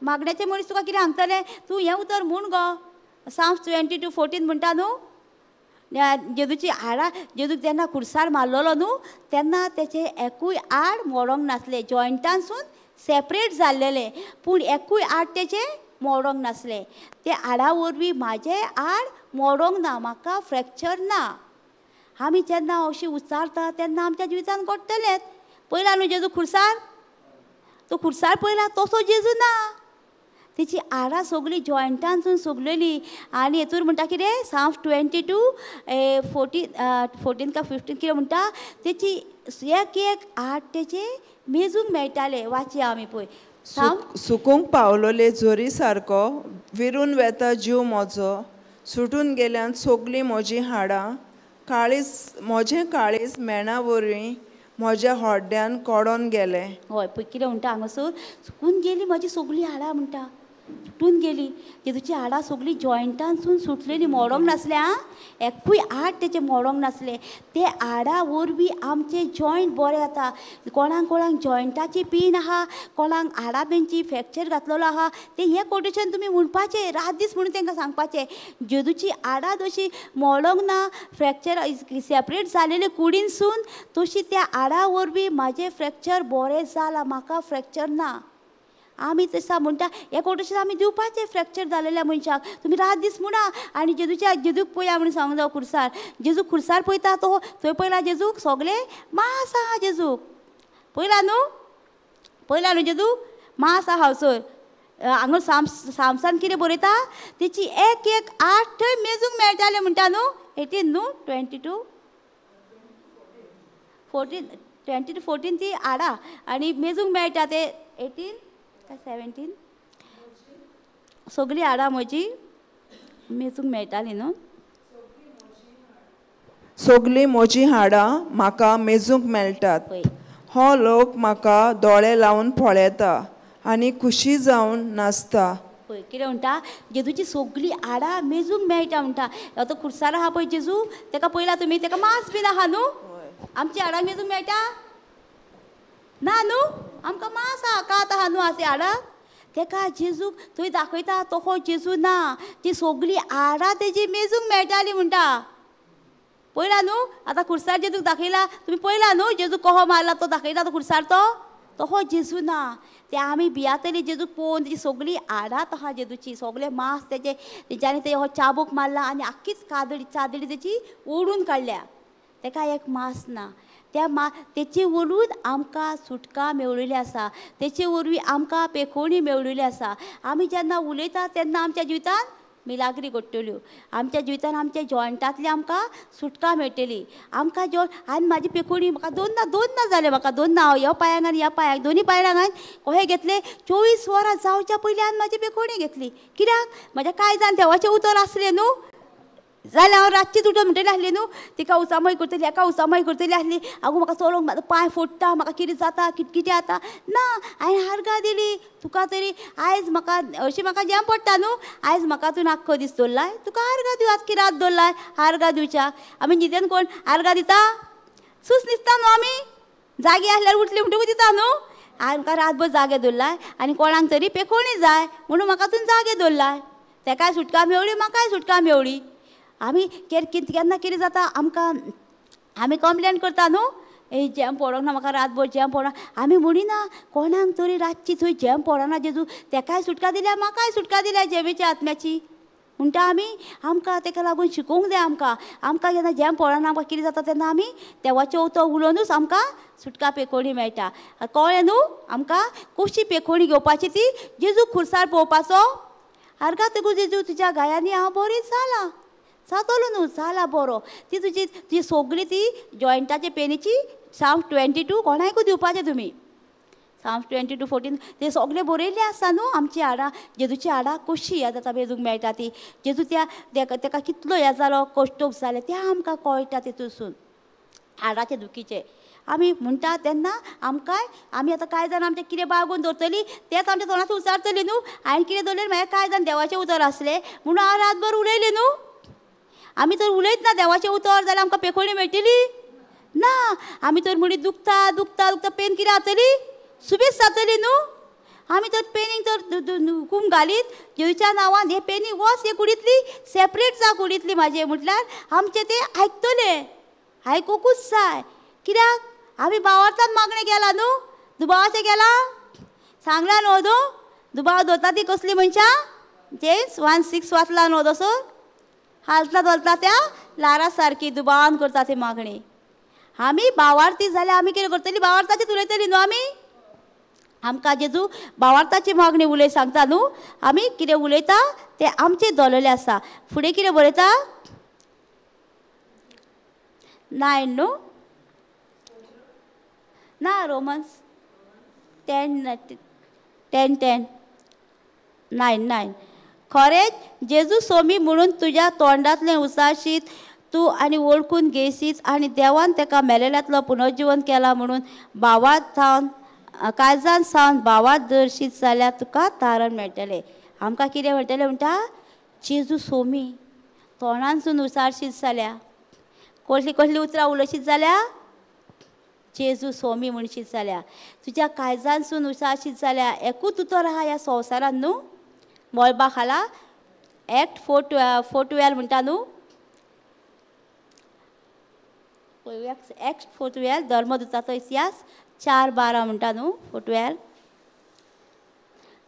[SPEAKER 1] मागण्याचे मनीस तुका कितें सांगतलें तूं हें उतर म्हूण गो. साम्स 22:14 म्हणटा न्हू जेजूची हाडां जेजूक जेन्ना खुर्सार मारलेलो न्हू तेन्ना तेचें एकूय आड मोडोंक नासलें, जॉयंटानसून सेपरेट जाल्लेलें पूण एकूय आड तेचें मोडोंक नासलें. ते हाडा वरवीं म्हाजें आड मोडोंक ना, म्हाका फ्रॅक्चर ना. आमी जेन्ना अशी उच्चारता तेन्ना आमच्या जिवितान घडटलेंच. पयला न्हू जेजू खुर्सार, तो खुर्सार पयला तसो जेजू ना, तेची हाडां सगळीं जॉयंटानसून सोगलेली. आनी हेतूर म्हणटा कितें साम्स 22:14 काय 15 कितें म्हणटा तेची एक एक हाड तेचे मेजूंक मेळटाले. वाचया आमी पळय.
[SPEAKER 2] सुकूंक पावलोले जोरी सारको विरून वेता जीव म्हजो, सुटून गेल्यान सगळीं म्हजीं हाडां, काळीज म्हजें काळीज मेणा वरवीं म्हज्या होड्ड्यान कोडोन गेलें.
[SPEAKER 1] हय पळय कितें म्हणटा हांगासर सुकून गेली म्हजी सगळीं हाडां म्हणटा, सुटून गेली. तेजूची हाडां सगळीं जॉयंटानसून सुटलेली, मोडोंक नासलें आं, एकूय हाड तेचें मोडोंक नासलें. ते हाडां वरवीं आमचे जॉयंट बरें जाता. कोणाक कोणाक जॉयंटाची पेन आहा, कोणाक हाडां तेंची फ्रॅक्चर घातलेलो आहा, तें हें कोटेशन तुमी म्हणपाचें रात दीस म्हणून तांकां सांगपाचें. जेजूची हाडां जशी मोडोंक ना, फ्रॅक्चर सेपरेट जालेले कुडीनसून, तशी त्या हाडां वरवीं म्हाजें फ्रॅक्चर बरें जालां, म्हाका फ्रॅक्चर ना. आमी तशें म्हणटा हें कोटेशन आमी दिवपाचें फ्रॅक्चर जालेल्या मनशाक. तुमी रात दीस म्हणा आनी जेजूच्या जेजूक पळया म्हणून सांगूंक जावं खुर्सार. जेजूक खुर्सार पळयता तो थंय पळयला जेजूक सगळें मास आहा जेजूक पळयला न्हू, पळयला न्हू जेजूक मास आहा हांगसर. हांगा सामसान कितें बरयता तेची एक एक आठ थंय मेजूंक मेळटालें म्हणटा न्हू. 18 न्हू 22 14 22 14 ती हाडां आनी मेजूंक मेळटा ते 18 17 सगळीं हाडां म्हजी मेजूंक मेळटाली न्हू.
[SPEAKER 2] सगळीं म्हजीं हाडां म्हाका मेजूंक मेळटात, हो लोक म्हाका दोळे लावन पळयता आनी खुशी जावन नाचता.
[SPEAKER 1] पळय कितें म्हणटा, जेजूची सगळीं हाडां मेजूंक मेळटा म्हणटा. आतां खुर्सार आहा पळय जेजू, तेका पळयला तुमी, तेका मांस बीन आहा न्हू. आमची हाडां मेजूंक मेळटा ना न्हू, आमकां मांस आहा, कात आहा न्हू आसा हाडाक. तेका जेजूक थंय दाखयता तो हो जेजू ना, ती सगळीं हाडां तेजी मेजूंक मेळटाली म्हणटा. पळयला न्हू, आतां खुर्सार जेजूक दाखयला तुमी, पळयला न्हू जेजू कहो मारला तो दाखयता तो खुर्सार, तो तो जेजू ना. ते आमी भियातली जेजूक पळोवन तेजी सगळीं हाडां आहा जेजूची, सगळे मांस तेजे, तेज्यानी ते हो चाबूक मारला आनी आख्खीच कादडी चादडी तेजी ओडून काडल्या, तेका एक मांस ना. त्या तेचे वरून आमकां सुटका मेळिल्ली आसा, तेचे वरवीं आमकां पेखोणी मेळिल्ली आसा. आमी जेन्ना उलयता तेन्ना आमच्या जिवितान मिलाग्री घडटल्यो, आमच्या जिवितान आमच्या जॉयंटांतली आमकां सुटका मेळटली. आमकां जॉयंट आनी म्हाजी पेखोणी म्हाका दोन ना जालें, म्हाका दोन ना, ह्या पांयांक आनी ह्या पांयांक, दोनी पांयांक हांवें कशें घेतलें, 24 वरां जावच्या पयलीं हांवें म्हाजी पेखोणी घेतली. कित्याक म्हज्या कांय जाण देवाचें उतर आसलें न्हू, जाल्यार हांव रातचीच उठून म्हणटली आसली न्हू, तिका उचामय करतली, हेका उचामय करतली आसली, आगो म्हाका चलोवंक म्हाजो पांय फोडटा, म्हाका कितें जाता, किटकिटें जाता ना. हांवें हारगां दिली तुका तरी आयज म्हाका अशी म्हाका जेम पडटा न्हू, आयज म्हाका तूं आख्खो दीस दवरलाय, तुका आर्गां दिव, आजकी रात दवरलाय आर्गां दिवच्याक. आमी न्हिदेन कोण आर्गां दिता? सूस न्हिदता न्हू आमी, जागे आसल्यार उठली म्हणटकूच दिता न्हू. आमकां रातभर जागे दवरलाय आनी कोणाक तरी पेखोणी जाय म्हणून म्हाका तूं जागे दवरलाय, तेकाय सुटका मेवळी, म्हाकाय सुटका मेवळी. आमी केन्ना कितें जाता आमकां, आमी कंप्लेन करता न्हू, ए जेम पडोंक ना म्हाका रातभर जेम पडोंक. आमी म्हणिना कोणाक तरी रातची थंय जेम पडना जेजू, तेकाय सुटका दिल्या, म्हाकाय सुटका दिल्या जेमीच्या आत्म्याची म्हणटा आमी. आमकां तेका लागून शिकोवंक जाय आमकां. आमकां जेन्ना जेम पडना आमकां कितें जाता तेन्ना आमी देवाचें उतर उलोवनूच आमकां सुटका पेखोणी मेळटा. कळ्ळें न्हू आमकां कशी पेखोणी घेवपाची ती, जेजू खुर्सार पळोवपाचो. आर्गां तुका जेजू तुज्या गायांनी हांव बरी जालां, जातलो न्हू, जाला बरो. ती तुजी ती सगळी ती जॉयंटाचे पेनीची साम 22 कोणाकूय दिवपाचें तुमी, साम 22:14 ते सगळे बरयल्ले आसा न्हू. आमची हाडां जेजूची हाडां कशी हें जाता मेजूंक मेळटा ती, जेजू त्या तेका कितलो हें जालो, कश्टोक जालें तें आमकां कळटा तितूसून हाडाचे दुखीचे. आमी म्हणटा तेन्ना आमकांय आमी आतां कांय जाण आमचें कितें बाळगून दवरतली तेंच आमच्या तोंडांत उचारतली न्हू. हांवें कितें दवरलें मागीर कांय जाण देवाचें उतर आसलें म्हणून हांव रातभर उलयलें न्हू. आमी तर उलयतना देवाचें उतर जाल्यार आमकां पेखोणी मेळटली ना. आमी तर म्हणी दुखता दुखता दुखता पेन कितें जातली, सुबेज जातली न्हू. आमी तर पेनीक तर हुकूम घालीत जेजूच्या नांवान हे पेनी वच हे कुडींतली सेपरेट जा कुडींतली म्हाजे, म्हटल्यार आमचें तें आयकतलें, आयकुकूच जाय. कित्याक आमी बावार्थान मागणें केलां न्हू, दुबावाचें केलां, सांगलां न्हू अदूं दुबाव दवरता ती कसली मनशां, जेम्स 1:6 वाचला न्हू तसो, हालता धोलता त्या ल्हारा सारकी दुबावान करता ती मागणी. आमी बावार्थी जाल्यार आमी कितें करतली, बावार्थाचेच उलयतली न्हू आमी. आमकां जेजू बावार्थाची मागणी उलय सांगता न्हू, आमी कितें उलयता तें आमचें दवरलेलें आसा. फुडें कितें बरयता 9 न्हू ना, रोमन्स 10 10 10 9 9. खरेंच जेजू सोमी म्हणून तुज्या तोंडांतलें उसाशीत तूं आनी वळखून घेयशीत आनी देवान तेका मेलेल्यांतलो पुनर्जिवन केला म्हणून भावात थावन काळजान सावन भावात दर्शीत जाल्यार तुका तारण मेळटलें. आमकां कितें मेळटलें म्हणटा, जेजू सोमी तोंडानसून उसारशीत जाल्यार, कसली कसली उतरां उलयशीत जाल्यार जेजू सोमी म्हणशीत जाल्यार, तुज्या काळजानसून उसारशीत जाल्यार, एकूच उतर आहा ह्या संवसारान न्हू, मळबा खाला, एक्ट 4:12 म्हणटा न्हू, एक्ट 4:12 धर्मदूताचो इतिहास 4:12 म्हणटा न्हू, 4:12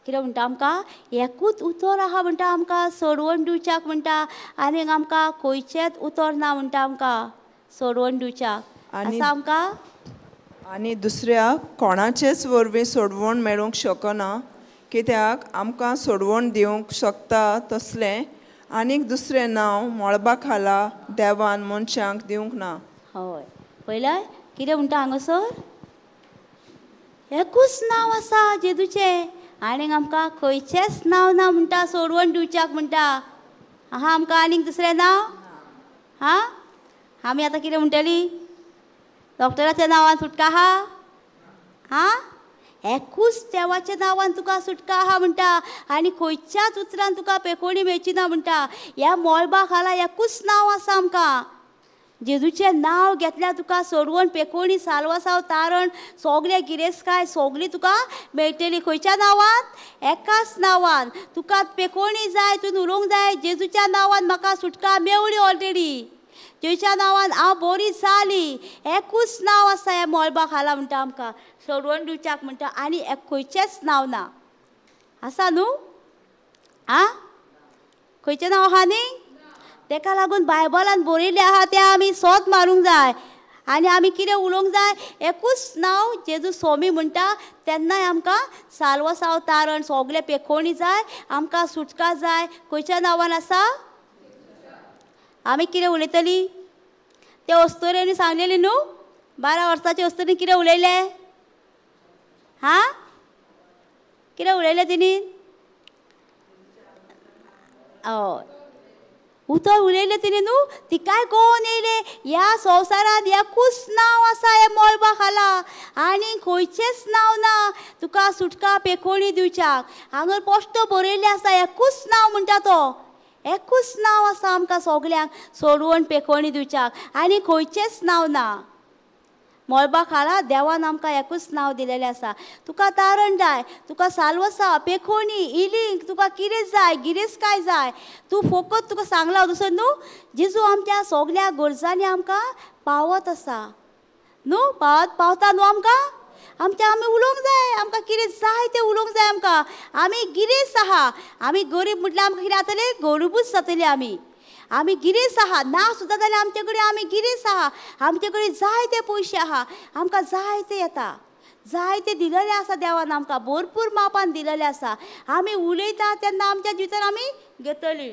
[SPEAKER 1] कितें म्हणटा आमकां, एकूच उतर आहा म्हणटा आमकां सोडवण दिवच्याक म्हणटा, आनीक आमकां खंयचेंच उतर ना म्हणटा आमकां सोडवण दिवच्याक आसा आमकां.
[SPEAKER 2] आनी दुसऱ्या कोणाचेच वरवीं सोडवण मेळूंक शकना, कित्याक आमकां सोडवण दिवंक शकता तसलें आनीक दुसरें नांव मळबा खाला देवान मनशांक दिवंक ना.
[SPEAKER 1] हय, पयलें कितें म्हणटा हांगासर, एकूच नांव आसा जेजूचें, आनीक आमकां खंयचेंच नांव ना म्हणटा सोडवण दिवच्याक म्हणटा. आहा आमकां आनीक दुसरें नांव? हां, आमी आतां कितें म्हणटली, डॉक्टराच्या नांवान सुटका आहा, हां, एकूच देवाच्या नांवान तुका सुटका आहा म्हणटा आनी खंयच्याच उतरान तुका पेकोणी मेळची ना म्हणटा. ह्या मळबा खाला एकूच नांव आसा आमकां, जेजूचें नांव घेतल्यार तुका सोडवण पेकोणी सालवासाव तारण सगळें गिरेस्तकाय सगळी तुका मेळटली. खंयच्या नांवान? एकाच नांवान. तुका पेकोणी जाय, तुवें उलोवंक जाय जेजूच्या नांवान म्हाका सुटका मेवली ऑलरेडी, जेजूच्या नांवान हांव बरी जाली. एकूच नांव आसा ह्या मळबा खाला म्हणटा आमकां सोडवण दिवच्याक म्हणटा, आनी खंयचेंच नांव ना. आसा न्हू? आं, खंयचें नांव आहा न्ही? तेका लागून बायबलान बरयल्लें आहा तें आमी सोद मारूंक जाय आनी आमी कितें उलोवंक जाय, एकूच नांव जेजू स्वामी म्हणटा तेन्नाय आमकां सालवसाव तारण सगळें पेखोणी जाय, आमकां सुटका जाय. खंयच्या नांवान आसा? आमी कितें उलयतली? ते अस्तोरेनी सांगलेली न्हू, 12 वर्सांचे अस्तोरेन कितें उलयलें? हां, कितें उलयलें तिणी? हय, उतर उलयलें तिणें न्हू, तिकाय कळोन येयलें ह्या संवसारांत एकूच नांव आसा ह्या मळबा खाला आनी खंयचेंच नांव ना तुका सुटका पेखोणी दिवच्याक. हांगा पोश्टो बरयल्लें आसा एकूच नांव म्हणटा तो, एकूच नांव आसा आमकां सगल्यांक सोडवण पेखोणी दिवच्याक आनी खंयचेंच नांव ना. मळबा खाला देवान आमकां एकूच नांव दिलेलें आसा. तुका तारण जाय, तुका सालवसा पेखोणी इलिंग, तुका कितें जाय, गिरेस्तकाय जाय, तूं फोकत तुका सांगलां दुसरो न्हू, जेजू आमच्या सगल्या गरजांनी आमकां पावत आसा न्हू, पावत पावता न्हू आमकां. आमच्या आमी उलोवंक जाय, आमकां कितें जाय तें उलोवंक जाय आमकां. आमी गिरेस्त आहा, आमी गरीब म्हटल्यार आमकां कितें जातलें? गरिबूच जातली आमी. आमी गिरेस्त आहा ना सुद्दां जाल्यार आमचे कडेन आमी गिरेस्त आहा, आमचे कडेन जायते पयशे आहा, आमकां जायते येता, जायते दिलेलें आसा देवान आमकां, भरपूर मापान दिलेलें आसा. आमी उलयता तेन्ना आमच्या जिवितान आमी घेतली.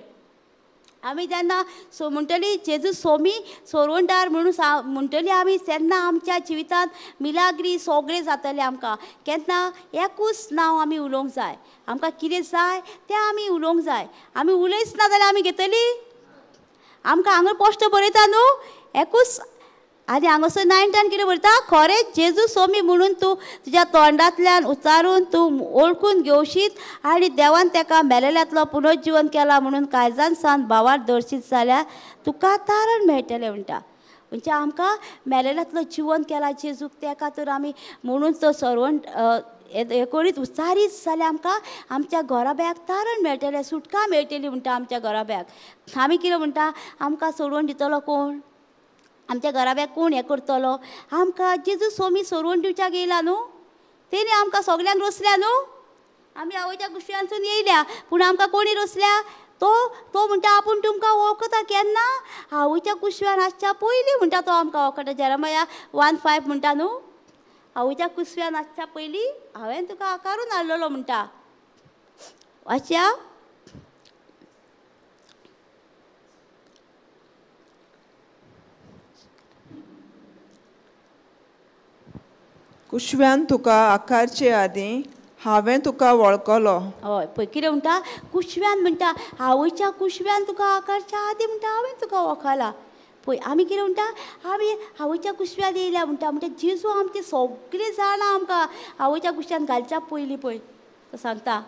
[SPEAKER 1] आमी जेन्ना सो म्हणटली जेजू सोमी सोरवणदार म्हणून सा म्हणटली आमी, तेन्ना आमच्या जिवितांत मिलाग्री सगळें जातलें आमकां. केन्ना एकूच नांव आमी उलोवंक जाय, आमकां कितें जाय तें आमी उलोवंक जाय. आमी उलयच ना जाल्यार आमी घेतली? आमकां हांगा पोस्ट बरयता न्हू एकूच, आनी हांगासर 9-10 कितें बरयता? खरेंच जेजू सोमी म्हणून तूं तुज्या तोंडांतल्यान उच्चारून तूं वळखून घेवशीत आनी देवान तेका मेलेल्यांतलो पुनर्जिवन केला म्हणून काळजान सावन भावार दर्शीत जाल्यार तुका तारण मेळटलें म्हणटा. म्हणजे आमकां मेलेल्यांतलो जिवन केला जेजूक, तेका तर आमी म्हणून तो सर्वंट हे करीत उच्चारीत जाल्यार आमकां आमच्या घराब्याक तारण मेळटलें, सुटका मेळटली म्हणटा आमच्या घराब्याक. आमी कितें म्हणटा? आमकां सोडून दितलो कोण? आमच्या घराब्याक कोण हें करतलो? आमकां जेजू सोमी सोडून दिवच्याक येयला न्हू, तेणी आमकां सगल्यांक रोसल्या न्हू. आमी आवयच्या गुशव्यानसून येयल्या, पूण आमकां कोणी रोसल्या? तो तो म्हणटा आपूण तुमकां वळखता. केन्ना? आवयच्या कुशव्यान आसच्या पयलीं म्हणटा तो आमकां वळखता. जेरमाया 1:5 म्हणटा न्हू, आवयच्या कुसव्यान आसच्या पयलीं हांवें तुका आकारून हाडलेलो म्हणटा. वाचया.
[SPEAKER 2] कुशव्यान तुका आकारचे आदीं हांवें तुका वळखलो.
[SPEAKER 1] हय, पळय कितें म्हणटा, कुशव्यान म्हणटा आवयच्या कुशव्यान तुका आकारच्या आदीं म्हणटा हांवें तुका वळखला. पळय आमी कितें म्हणटा, आमी आवयच्या कुशव्यान येयल्या म्हणटा. म्हणटा जेजू आमचे सगळीं जाणां आमकां आवयच्या कुशव्यान घालच्या पयलीं. पळय तो सांगता,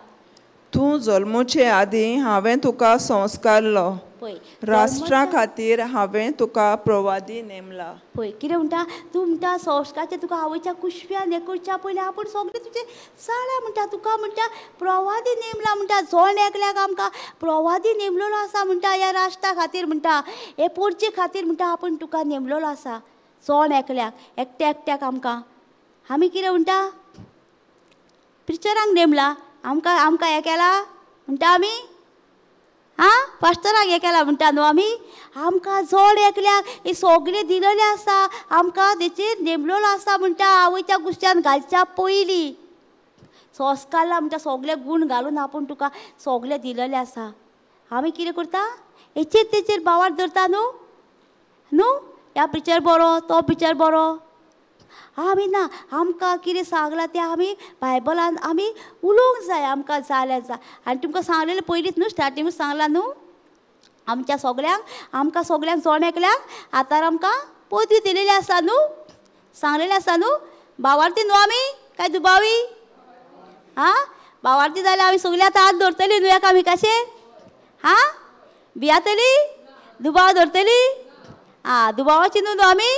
[SPEAKER 2] तूं जल्मुचे आदीं हांवें तुका संस्कारलो,
[SPEAKER 1] पळय
[SPEAKER 2] राष्ट्रा खातीर हांवें तुका प्रवादी नेमला.
[SPEAKER 1] पळय कितें म्हणटा, तूं म्हणटा संस्काराचें तुका आवयच्या कुशव्यान हें करच्या पयलीं आपूण सगळें तुजें जाणां म्हणटा. तुका म्हणटा प्रवादी नेमला म्हणटा, जण एकल्याक आमकां प्रवादी नेमलेलो आसा म्हणटा, ह्या राष्ट्रा खातीर म्हणटा, हे पोरचे खातीर म्हणटा आपूण तुका नेमलेलो आसा. जण एकल्याक एकट्या एकट्याक आमकां. आमी कितें म्हणटा, पिक्चरांक नेमला आमकां, आमकां हें केला म्हणटा आमी, आं पास्टराक हें केलां म्हणटा न्हू आमी. आमकां जण एकल्याक हें सगळें दिलेलें आसा, आमकां तेचेर नेमलेलो आसा म्हणटा. आवयच्या गुस्त्यान घालच्या पयलीं संस्कारला म्हणटा सगळे गूण घालून आपूण तुका सगळें दिलेलें आसा. आमी कितें करता, हेचेर तेचेर भावार धरता न्हू न्हू, ह्या पिक्चर बरो तो पिक्चर बरो. आमी ना, आमकां कितें सांगलां तें आमी बायबलान आमी उलोवंक जाय, आमकां जाल्यार जाय. आनी तुमकां सांगलेलें पयलींच न्हू, स्टार्टिंगूच सांगलां न्हू आमच्या सगल्यांक, आमकां सगल्यांक जण एकल्याक आतां आमकां पदवी दिलेली आसा न्हू, सांगलेलें आसा न्हू. भावार्थी न्हू आमी काय दुबावी? हां, भावार्थी जाल्यार आमी सगळीं आतां हात धरतली न्हू एकामेकाचेर? हां, भियातली? दुबाव धरतली? आं, दुबावाची न्हू आमी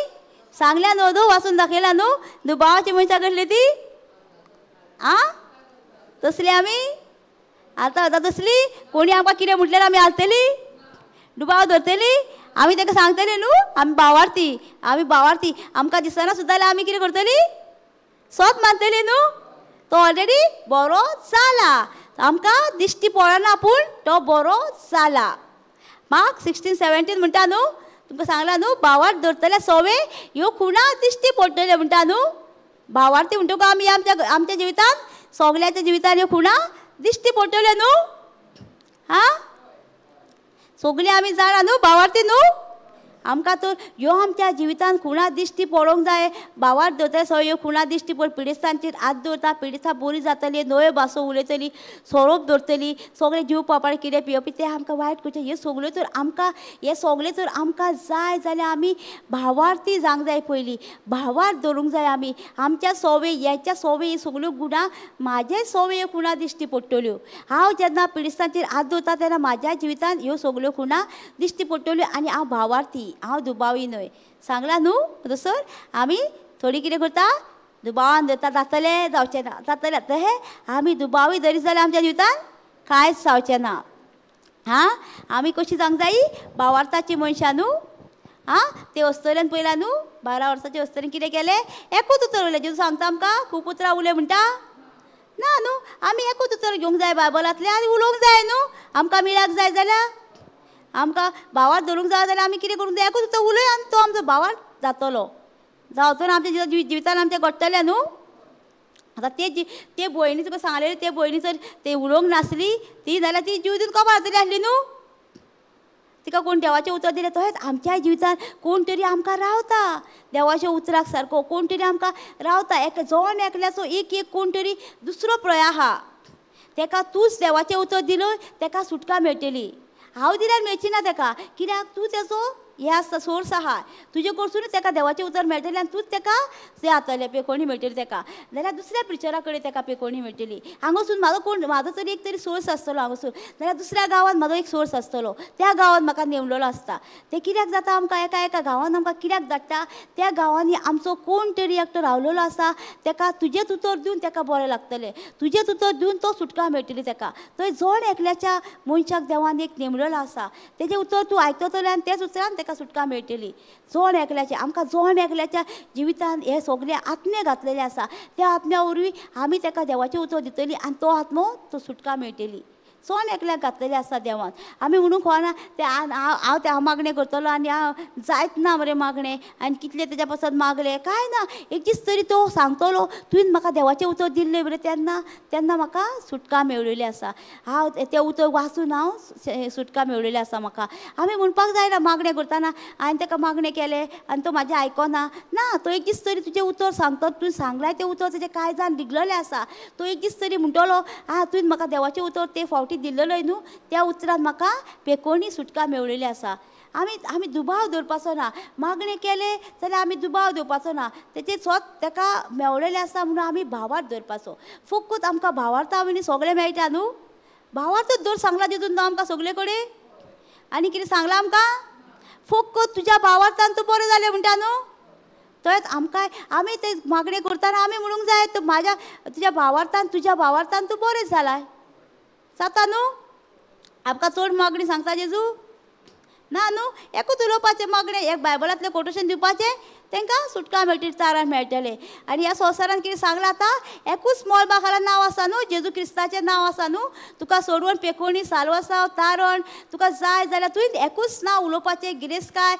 [SPEAKER 1] सांगल्या न्हू, दो वाचून दाखयला न्हू दुबावाची मनशां कसली ती? आं, तसली आमी आतां आतां तसली कोणी आमकां कितें म्हटल्यार आमी हालतली, दुबाव धरतली? आमी ताका सांगतली न्हू आमी भावार्थी, आमी भावार्थी, आमकां दिसना सुद्दां जाल्यार आमी कितें करतली? सोत मानतली न्हू, तो ऑलरेडी बरो जाला, आमकां दिश्टी पडना पूण तो बरो जाला. मार्क 16:17 म्हणटा न्हू, तुमकां सांगलां न्हू, भावार्थ धरतले सोवे ह्यो खुणा दिश्टी पडटल्यो म्हणटा न्हू. भावार्थी म्हणटकूच आमी आमच्या आमच्या जिवितांत सगळ्याच्या जिवितांत ह्यो खुणा दिश्टी पडटल्यो न्हू. हां, सगळीं आमी जाणा न्हू भावार्थी न्हू. आमकां तर ह्यो आमच्या जिवितांत खुणा दिश्टी पडोंक जाय. भावार्थ धरतले सगळ्यो ह्यो खुणा दिश्टी पड, पिडेस्तांचेर हात दवरता, पिडेस्तां बरी जातली, नव्यो भासो उलयतली, सोरोप धरतली, सगळें जीव पापाड कितें पिवपी तें आमकां वायट करचें. हें सगळ्यो तर आमकां, हें सगळें जर आमकां जाय जाल्यार आमी भावार्थी जावंक जाय. पयलीं भावार्थ धरूंक जाय आमी. आमच्या सोवे ह्याच्या सोवे ही सगळ्यो गुणां, म्हाजे सोवे ह्यो खुणा दिश्टी पडटल्यो. हांव जेन्ना पिडेस्तांचेर हात दवरता तेन्ना म्हाज्या जिवितांत ह्यो सगळ्यो खुणा दिश्टी पडटल्यो आनी हांव भावार्थी, हांव दुबावी न्हय. सांगलां न्हू दोतोर, आमी थोडी कितें करता, दुबावान धरता, जातलें जावचें ना, जातलें. तशें आमी दुबावी धरीत जाल्यार आमच्या जिवितांत कांयच जावचें ना. हां, आमी कशी जावंक जायी? भावार्थाची मनशां न्हू. आं, ते अस्तोरेन पयला न्हू, 12 वर्साचे अस्तोरेन कितें केलें? एकूच उतर उलयलें. जेजू सांगता आमकां खूब उतरां उलय म्हणटा ना न्हू. आमी एकूच उतर घेवंक जाय बायबलांतलें आनी उलोवंक जाय न्हू. आमकां मिळाक जाय जाल्यार, आमकां भावार्थ धरूंक जाय जाल्यार आमी कितें करूंक जाय? एकूच उतर उलय आनी तो आमचो भावार्थ जातलो. जावचो ना आमच्या जिवितान आमच्या घडटलें न्हू. आतां ते ते भयणी तुका सांगलेली, ते भयणी जर ते उलोवंक नासली ती जाल्यार ती जीव दिवन कबार जातली आसली न्हू. तिका कोण देवाचें उतर दिलें, तशेंच आमच्याय जिवितान कोण तरी आमकां रावता देवाच्या उतराक सारको, कोण तरी आमकां रावता. एक जण एकल्याचो एक एक कोण तरी दुसरो प्रय आहा, तेका तूंच देवाचें उतर दिलो तेका सुटका मेळटली. हांव दिल्यार मेळची ना तेका, कित्याक तूं तेचो हें आसता, सोर्स आहा, तुजे कडसूनच तेका देवाचें उतर मेळटलें आनी तूंच तेका तें जातलें, पेकोणी मेळटली तेका. जाल्यार दुसऱ्या प्रिचरा कडेन तेका पेकोणी मेळटली. हांगासून म्हाजो कोण, म्हाजो तरी एक तरी सोर्स आसतलो हांगासून, जाल्यार दुसऱ्या गांवांत म्हाजो एक सोर्स आसतलो, त्या गांवांत म्हाका नेमलेलो आसता. तें कित्याक जाता आमकां एका एका गांवांत आमकां कित्याक धाडटा? त्या गांवांनी आमचो कोण तरी एकटो रावलेलो आसा, तेका तुजेंच उतर दिवन तेका बरें लागतलें, तुजेंच उतर दिवन तो सुटका मेळटली तेका. थंय जण एकल्याच्या मनशाक देवान एक नेमलेलो आसा, तेजें उतर तूं आयकतलें आनी तेच उतरान तेका सुटका मेळटली. जण एकल्याच्या, आमकां जण एकल्याच्या जिवितांत हे सगळे आत्मे घातलेले आसा, त्या आत्म्या वरवीं आमी तेका देवाचें उतर दितली आनी तो आत्मो तो सुटका मेळटली. जण एकल्याक घातलेले आसा देवान. आमी म्हणूंक खबर ना तें हांव तें हांव मागणें करतलो आनी हांव जायत ना मरे मागणें, आनी कितलें तेज्या पासत मागलें कांय ना. एक दीस तरी तो सांगतलो तुवें म्हाका देवाचें उतर दिल्लें बरें, तेन्ना तेन्ना म्हाका सुटका मेळिल्ली आसा, हांव तें उतर वाचून हांव सुटका मेळिल्ली आसा म्हाका. आमी म्हणपाक जायना मागणें करतना हांवें ताका मागणें केलें आनी तो म्हाजें आयकना ना. तो एक दीस तरी तुजें उतर सांगता, तुवें सांगलां तें उतर तेजें कांय जाण रिगलेलें आसा. तो एक दीस तरी म्हणटलो आं तुवें म्हाका देवाचें उतर ते फावटी दिल्लेलो न्हू, त्या उतरान म्हाका पेकोणी सुटका मेळिल्ली आसा. आमी आमी दुबाव दवरपाचो ना. मागणें केलें जाल्यार आमी दुबाव दवरपाचो ना, तेचें स्वत तेका मेळिल्लें आसा म्हणून आमी भावार्थ दवरपाचो. फकत आमकां भावार्था आमी सगळें मेळटा न्हू. भावार्थच दवर सांगला तितून तो आमकां सगळे कडेन. आनी कितें सांगलां आमकां? फकत तुज्या भावार्थान तूं बरें जालें म्हणटा न्हू. तशेंच आमकां आमी ते मागणें करतना आमी म्हणूंक जाय तूं म्हाज्या तुज्या भावार्थान, तुज्या भावार्थान तूं बरें जालां. जाता न्हू? आमकां चड मागणी सांगता जेजू ना न्हू. एकूच उलोवपाचें मागणें, एक बायबलांतलें कोटेशन दिवपाचें, तांकां सुटका मेळटली, तारण मेळटलें. आनी ह्या संवसारान कितें सांगलां आतां, एकूच मळबा खाला नांव आसा न्हू, जेजू क्रिस्ताचें नांव आसा न्हू. तुका सोडवण, पेकोणी, साल्वासांव, तारण तुका जाय जाल्यार तुवें एकूच नांव उलोवपाचें. गिरेस्तकाय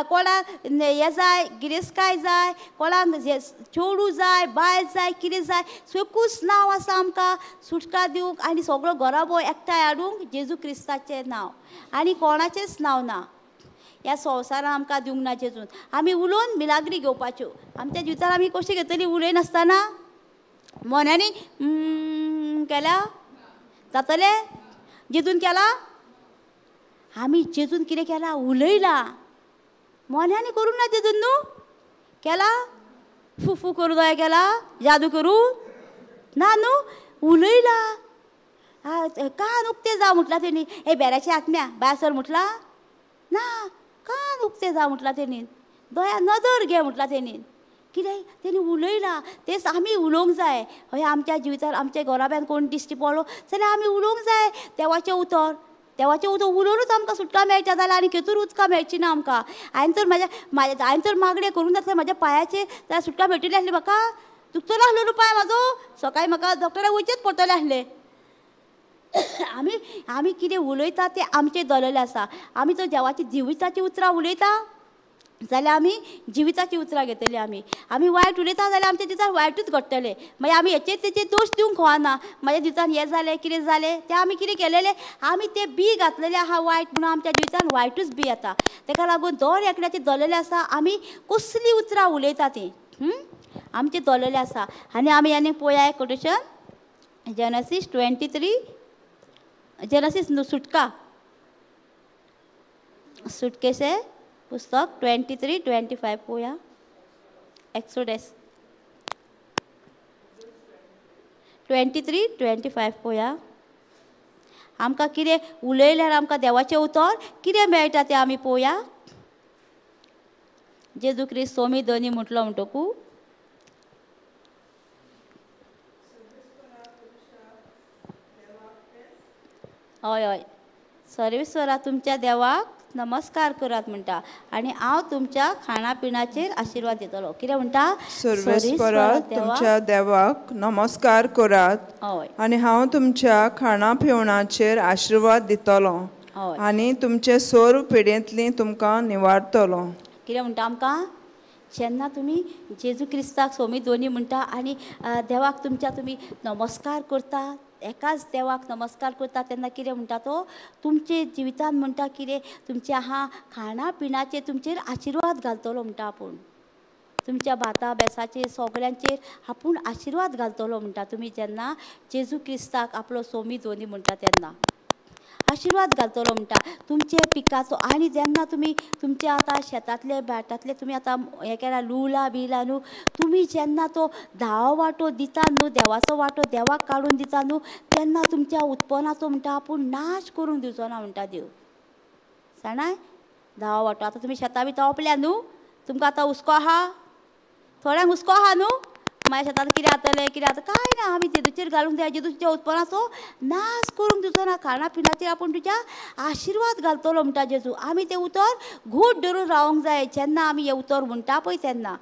[SPEAKER 1] कोणाक हें जाय, गिरेस्तकाय जाय, कोणाक चेडूं जाय, बायल जाय, कितें जाय, एकूच नांव आसा आमकां सुटका दिवंक आनी सगळो घराबो एकठांय हाडूंक, जेजू क्रिस्ताचें नांव. आनी कोणाचेंच नांव ना ह्या संवसारान आमकां दिवंक ना जेजून. आमी उलोवन मिलाग्री घेवपाच्यो. आमच्या जिवितान आमी कशी घेतली उलयनासतना? मोन्यांनी केल्या जातलें? जेजून केला? आमी जेजून कितें केलां? उलयलां. मोन्यांनी करूंक ना जेजून न्हू. केला? फुफू करूं जाय केला? जादू करूं? ना न्हू, उलयला. कान उक्ते जावं म्हटलां तेणी. हे बेऱ्याचे आत्म्या भायर सर म्हटलां ना, कान उक्ते जावं म्हटलां तेणी, दोळ्या नदर घे म्हटलां तेणी. कितें तेणी उलयलां तेंच आमी उलोवंक जाय. हय आमच्या जिवितान आमच्या घराब्यान कोण दिश्टी पडलो जाल्यार आमी उलोवंक जाय देवाचें उतर. देवाचें उतर उलोवनूच आमकां सुटका मेळटा, जाल्यार आनी खेतूर उदकां मेळची ना आमकां. हांवें तर म्हाज्या म्हाज्या हांवें तर मागणें करूंक नासलें म्हाज्या पांयाचेर, जाल्यार सुटका मेळटली आसली म्हाका. दुखतलो आसलो न्हू पांय म्हाजो, सकाळीं म्हाका डॉक्टराक वयचेंच पडटलें आसलें. आमी आमी कितें उलयता तें आमचें दवरलेलें आसा. आमी जर देवाची जिविताचीं उतरां उलयता जाल्यार आमी जिविताचीं उतरां घेतली. आमी आमी वायट उलयता जाल्यार आमच्या जिवितान वायटूच घडटलें. मागीर आमी हेचेर तेचेर दोश दिवंक खोवाना, म्हाज्या जिवितान हें जालें कितें जालें तें आमी कितें केलेलें, आमी तें बी घातलेलें आहा वायट, म्हणून आमच्या जिवितान वायटूच बी येता. तेका लागून दर एकल्याचें दवरलेलें आसा आमी कसलीं उतरां उलयता तीं आमचें दवरलेलें आसा. आनी आमी आनी पळोवया कोटेशन जेनसीस 23, जेनसीस न्हू सुटका, सुटकेशें पुस्तक 23-25 पळोवया. एक्सोडस 23-25 पळोवया. आमकां कितें उलयल्यार आमकां देवाचें उतर कितें मेळटा तें आमी पळोवया. जेजू क्रिस्त सोमी धनी म्हटलो म्हणटकू हय हय सर्वेस्वरा तुमच्या देवाक नमस्कार करात म्हणटा, आनी हांव तुमच्या खाणा पिण्याचेर आशिर्वाद दितलो. कितें म्हणटा?
[SPEAKER 2] सर्वेस्परा तुमच्या देवाक नमस्कार करात आनी हांव तुमच्या खाणा पिवणाचेर आशिर्वाद दितलो आनी तुमचे सर्व पिडेंतली तुमकां निवारतलो.
[SPEAKER 1] कितें म्हणटा आमकां? जेन्ना तुमी जेजू क्रिस्ताक सोमी दोनी म्हणटा आनी देवाक तुमच्या तुमी नमस्कार करता, एकाच देवाक नमस्कार करता, तेन्ना कितें म्हणटा तो तुमचे जिवितान म्हणटा कितें तुमच्या आहा खाणा पिण्याचेर तुमचेर आशिर्वाद घालतलो म्हणटा. आपूण तुमच्या भाता बेसाचेर सगळ्यांचेर आपूण आशिर्वाद घालतलो म्हणटा. तुमी जेन्ना जेजू क्रिस्ताक आपलो सोमी दोनी म्हणटा तेन्ना आशिर्वाद घालतलो म्हणटा तुमचे पिकाचो. आनी जेन्ना तुमी तुमच्या आतां शेतांतले भाटांतले तुमी आतां हें केला लुला बिला न्हू, तुमी जेन्ना तो 10 वांटो दिता न्हू, देवाचो वांटो देवाक काडून दिता न्हू, तेन्ना तुमच्या उत्पन्नाचो म्हणटा आपूण नाश करूंक दिवचो ना म्हणटा देव. जाणाय 10 वांटो आतां तुमी शेतां बी तोपल्या न्हू, तुमकां आतां हुस्को आहा, थोड्यांक हुस्को आहा न्हू, म्हाज्या शेतांत कितें जातलें कितें जाता, कांय ना, आमी जेजूचेर घालूंक जाय. जेजू तुज्या उत्पन्नाचो नाश करूंक दिवचो ना, खाणा पिण्याचेर आपूण तुज्या आशिर्वाद घालतलो म्हणटा जेजू. आमी तें उतर घूट धरून रावंक जाय जेन्ना आमी हें उतर म्हणटा पळय तेन्ना.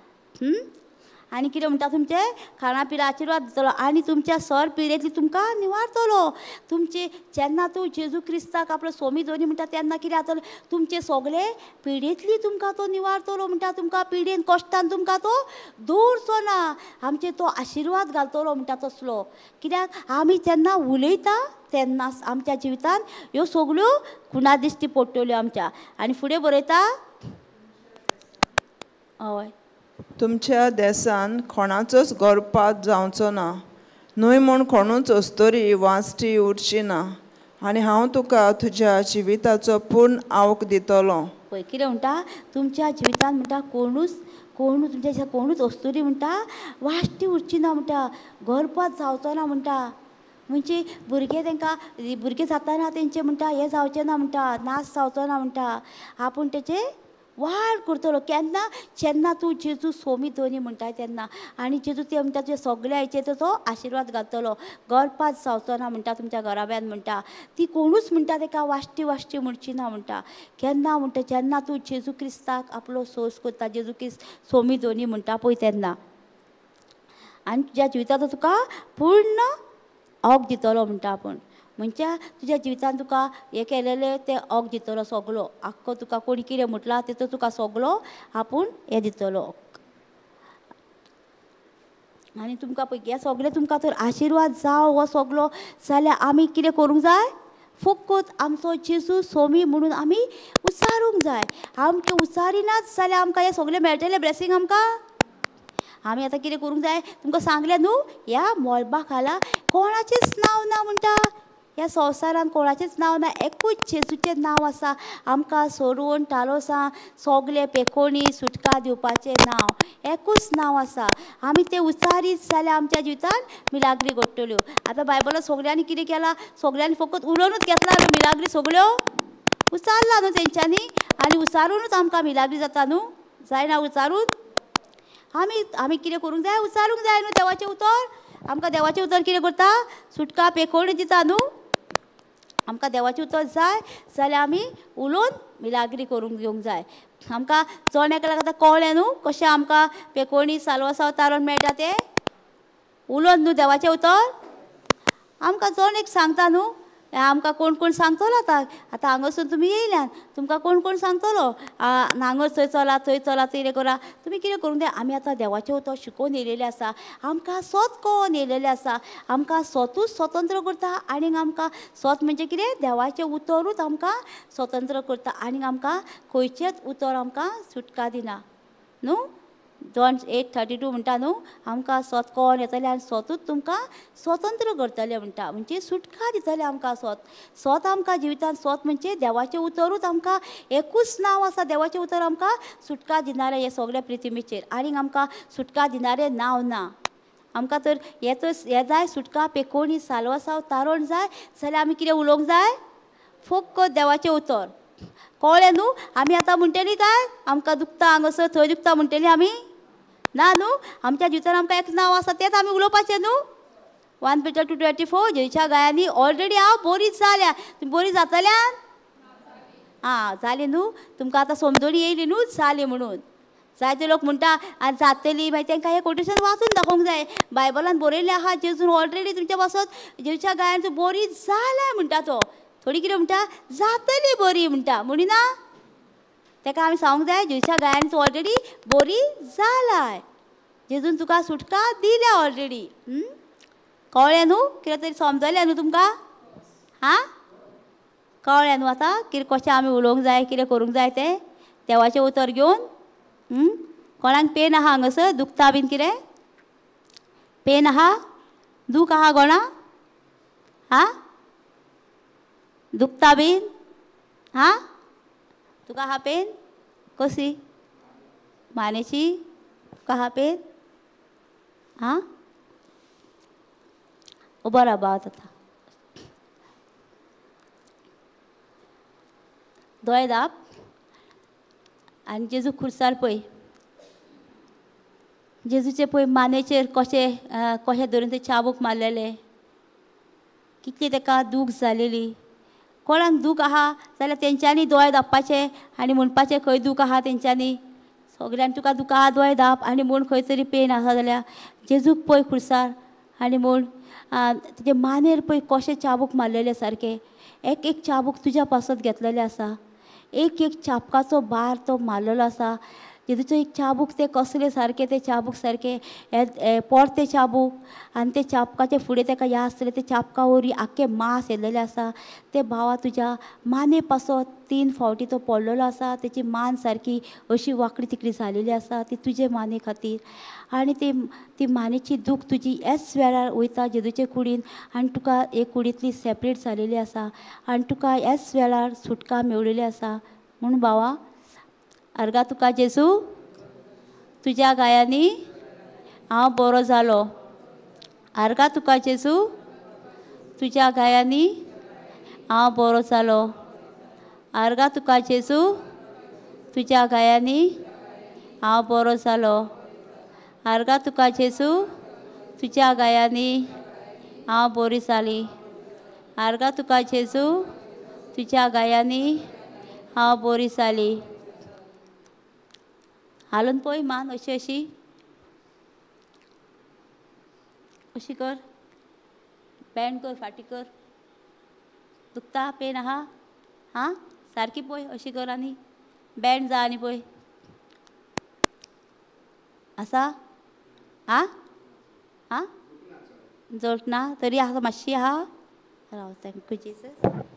[SPEAKER 1] आनी कितें म्हणटा? तुमचे खाणा पिण्या आशिर्वाद दितलो आनी तुमच्या सर पिडेंतली तुमकां निवारतलो. तुमचे जेन्ना तूं जेजू क्रिस्ताक आपलो सोमी दोनी म्हणटा तेन्ना कितें जातलें? तुमचे सगळे पिडेंतली तुमकां तो निवारतलो म्हणटा. तुमकां पिडेन कश्टान तुमकां तो दवरचो ना, आमचे तो आशिर्वाद घालतलो म्हणटा तसलो. कित्याक आमी जेन्ना उलयता तेन्ना आमच्या जिवितान ह्यो सगळ्यो खुणा दिश्टी पडटल्यो आमच्या. आनी फुडें बरयता हय,
[SPEAKER 2] तुमच्या देसान कोणाचोच गर्भपात जावचो ना, न्हय म्हूण कोणूच अस्तोरी वांचटी उरची ना, आनी हांव तुका तुज्या जिविताचो पूर्ण आवक दितलो.
[SPEAKER 1] पळय कितें म्हणटा? तुमच्या जिवितान म्हणटा कोणूच कोणूच तुमच्या कोणूच अस्तोरी म्हणटा वाश्टी उरची ना म्हणटा, गर्भपात जावचो ना म्हणटा. म्हणजे भुरगे तांकां भुरगे जाताना तेंचे म्हणटा हें जावचें ना म्हणटा, नाश जावचो ना म्हणटा, आपूण तेचे वाड करतलो. केन्ना? जेन्ना तूं जेजू सोमी दोनी म्हणटाय तेन्ना. आनी जेजू ते म्हणटा तुज्या सगळ्या हेचेर तो आशिर्वाद घालतलो, गर्भपात जावचो ना म्हणटा तुमच्या घराब्यान म्हणटा, ती कोणूच म्हणटा तेका वाश्टी वाश्टी म्हणची ना म्हणटा. केन्ना म्हणटा? जेन्ना तूं जेजू क्रिस्ताक आपलो सोस करता, जेजू क्रिस्त सोमी दोनी म्हणटा पळय तेन्ना. आनी तुज्या जिविताचो तुका पूर्ण हक दितलो म्हणटा आपूण. म्हणजे तुज्या जिवितान तुका हें केलेलें तें हक दितलो सगलो, आख्खो तुका कोणी कितें म्हटलां तेचो तुका सगलो आपूण हें दितलो. आनी तुमकां पळय हें सगळें तुमकां तर आशिर्वाद जावं हो सगलो जाल्यार आमी कितें करूंक जाय? फकत आमचो जेजू सोमी म्हणून आमी उच्चारूंक जाय. आमचें उच्चारिनाच जाल्यार आमकां हें सगळें मेळटलें ब्लेसींग आमकां. आमी आतां कितें करूंक जाय? तुमकां सांगलें न्हू, ह्या मळबा खाला कोणाचेंच नांव ना म्हणटा, ह्या संवसारान कोणाचेंच नांव ना, एकूच जेजूचें नांव आसा आमकां सोडून टालोसा सोगले पेकोणी सुटका दिवपाचें नांव, एकूच नांव आसा. आमी तें उचारीत जाल्यार आमच्या जिवितान मिलाग्री घडटल्यो. आतां बायबलान सगल्यांनी कितें केलां, सगल्यांनी फकत उलोवनूच घेतला न्हू मिलाग्री, सगळ्यो उचारला न्हू तेंच्यांनी, आनी उचारुनूच आमकां मिलाग्री जाता न्हू, जायना उचारून? आमी आमी कितें करूंक जाय, उचारूंक जाय न्हू देवाचें उतर. आमकां देवाचें उतर कितें करता, सुटका पेकोणी दिता न्हू. आमकां देवाचें उतर जाय जाल्यार आमी उलोवन मिलाग्री करूंक घेवंक जाय. आमकां जण एकल्याक आतां कळ्ळें न्हू कशें आमकां पेकोणी सालवासांव तारण मेळटा तें, उलोवन न्हू देवाचें उतर. आमकां जण एक सांगता न्हू, आमकां कोण कोण सांगतलो आतां, आतां हांगासून तुमी येयल्यान तुमकां कोण कोण सांगतलो हांगा थंय चला थंय चला कितें करा, तुमी कितें करूंक जाय. आमी आतां देवाचें उतर शिकोवन येयलेलें आसा, आमकां सोत कळोन येयलेलें आसा, आमकां सोतूच स्वतंत्र करता. आनीक आमकां सोत म्हणजे कितें, देवाचें उतरूच आमकां स्वतंत्र करता, आनीक आमकां खंयचेंच उतर आमकां सुटका दिना न्हू. जॉन 8:32 म्हणटा न्हू, आमकां सोत कळोन येतलें आनी सोतूच तुमकां स्वतंत्र करतलें म्हणटा, म्हणजे सुटका दितलें आमकां सोत. सोत आमकां जिवितान सोत म्हणजे देवाचें उतरूच आमकां एकूच नांव आसा, देवाचें उतर आमकां सुटका दिणारें हे सगळ्या पृथ्वीचेर, आनीक आमकां सुटका दिणारें नांव ना. आमकां तर हें तर हें जाय सुटका पेकोणी सालवासांव तारण जाय जाल्यार आमी कितें उलोवंक जाय, फक्त देवाचें उतर. कळ्ळें न्हू? आमी आतां म्हणटली काय आमकां दुखता हांगासर थंय दुखता म्हणटली आमी ना न्हू. आमच्या जिवितान आमकां एक नांव आसा तेंच आमी उलोवपाचें न्हू. 1 Peter 2:24 जेच्या गायांनी ऑलरेडी हांव बरी जाल्या, तुमी बरी जातल्यान आं जाली न्हू, तुमकां आतां समजणी येयली न्हू जाली म्हणून. जायते लोक म्हणटा आनी जातली, मागीर तांकां हें कोटेशन वाचून दाखोवंक जाय. बायबलान बरयल्लें आहा जेजून ऑलरेडी तुमच्या पासत जेच्या गायान तूं बरी जाल्या म्हणटा तो, थोडी कितें म्हणटा जातली बरी म्हणटा, म्हणिना ताका आमी सांगूंक जाय जेच्या गायान तूं ऑलरेडी बरी जालाय, जेजून तुका सुटका दिल्या ऑलरेडी. कळ्ळें न्हू, कितें तरी समजलें न्हू तुमकां? हां कळ्ळें न्हू आतां कितें कशें आमी उलोवंक जाय, कितें करूंक जाय तें देवाचें उतर घेवन. कोणाक पेन आहा हांगासर, दुखता बीन कितें पेन आहा, दूख आहा कोणा? हां दुखता बीन? हां तुका आहा पेन? कशी मानेची तुका आहा पेन? हां उबो राव आतां, दोळे दाप आनी जेजू खुर्सार पळय, जेजूचे पळय मानेचेर कशें कशें धरून ते चाबूक मारलेले, कितली ताका दूख जालेली. कोणाक दूख आहा जाल्यार तेंच्यांनी दोळे दापपाचे आनी म्हणपाचें खंय दूख आहा तेंच्यांनी, सगल्यांनी तुका दुखा आहा दोळे दाप आनी म्हूण खंय तरी पेन आसा जाल्यार जेजूक पळय खुर्सार आनी म्हूण तेजे मानेर पळय कशें चाबूक मारलेलें सारकें, एक एक चाबूक तुज्या पासत घेतलेलें आसा, एक एक चाबकाचो बार तो मारलेलो आसा. जेजूचो एक चाबूक ते कसले सारके, ते चाबूक सारके पोरते चाबूक, आनी ते चाबकाचे फुडें ताका याद आसतलें ते चाबका वरी आख्खें मांस येयलेलें आसा. ते भावा तुज्या माने पासत 3 फावटी तो पडलेलो आसा, तेची मान सारकी अशी वांकडी तिकडी जालेली आसा ती तुजे माने खातीर. आनी ती ती मानेची दूख तुजी ह्याच वेळार वयता जेजूचे कुडीन आनी तुका एक कुडींतली सेपरेट जालेली आसा आनी तुका ह्याच वेळार सुटका मेळिल्ली आसा. म्हूण भावा अर्गा तुका जेजू तुज्या गायांनी हांव बरो जालो, आर्गा तुका जेजू तुज्या गायांनी हांव बरो जालो, आर्गा तुका जेजू तुज्या गायांनी हांव बरो जालो, आर्गा तुका जेजू तुज्या गायांनी हांव बरी जाली, आर्गा तुका जेजू तुज्या गायांनी हांव बरी जाली. हालून पळय मान अशी अशी अशी कर, बँड कर, फाटी कर, दुखता पेन आहा? हां सारकी पळय अशी कर आनी बँड जा आनी पळय आसा? आं आं जोड ना तरी आसा मातशी आहा. राव thank you Jesus.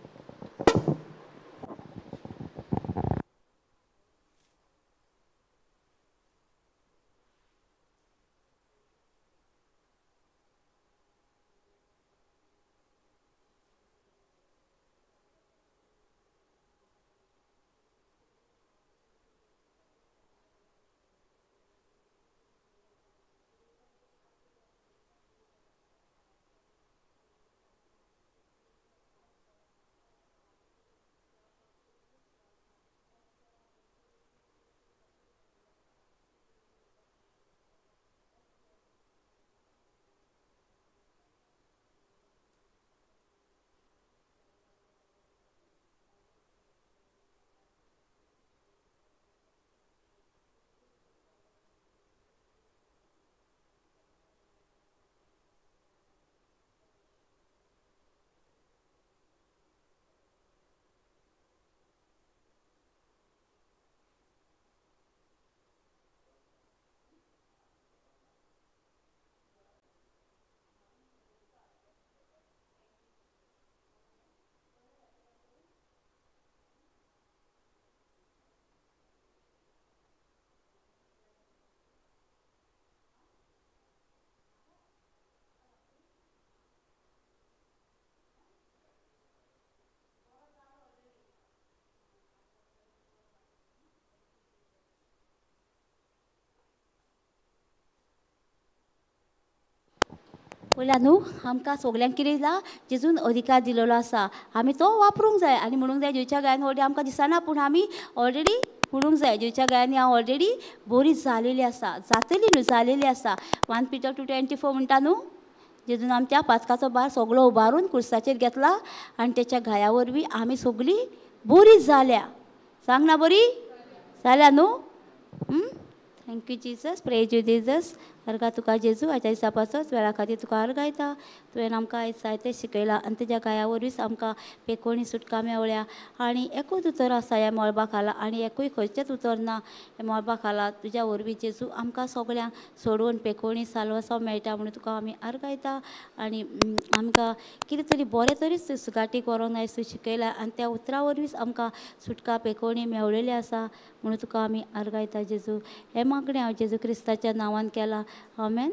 [SPEAKER 1] पयल्या न्हू आमकां सगल्यांक कितें दिला जेजून अधिकार दिलेलो आसा, आमी तो वापरूंक जाय आनी म्हणूंक जाय जेजूच्या गायन ऑलरेडी आमकां दिसना, पूण आमी ऑलरेडी म्हणूंक जाय जेजूच्या गायन हांव ऑलरेडी बरी जालेली आसा, जातली न्हू, जालेली आसा. 1 Peter 2:24 म्हणटा न्हू, जेजून आमच्या पातकाचो भार सगळो उबारून कुर्साचेर घेतला आनी तेच्या घाया वरवीं आमी सगळीं बरी जाल्या. सांग ना, बरी जाल्या न्हू? Thank you Jesus, praise you Jesus. अर्गा तुका जेजू, आयच्या दिसा पासत वेळा खातीर तुका अर्गायता. तुवें आमकां आयज जायतें शिकयलां आनी तुज्या गाया वरवींच आमकां पेकोणी सुटका मेवल्या. आनी एकूच उतर आसा ह्या मळबा खाला आनी एकूय खंयचेंच उतर ना ह्या मळबा खाला, तुज्या वरवीं जेजू आमकां सगळ्यांक सोडून पेकोणी साल्वासांव मेळटा म्हणून तुका आमी अर्गायता. आनी आमकां कितें तरी बरें तरीच सुगाटीक व्हरोन आयज तूं शिकयलां आनी त्या उतरा वरवींच आमकां सुटका पेकोणी मेवलेली आसा म्हणून तुका आमी अर्गायता जेजू. हें मागणें हांव जेजू क्रिस्ताच्या नांवान केलां, आमेन.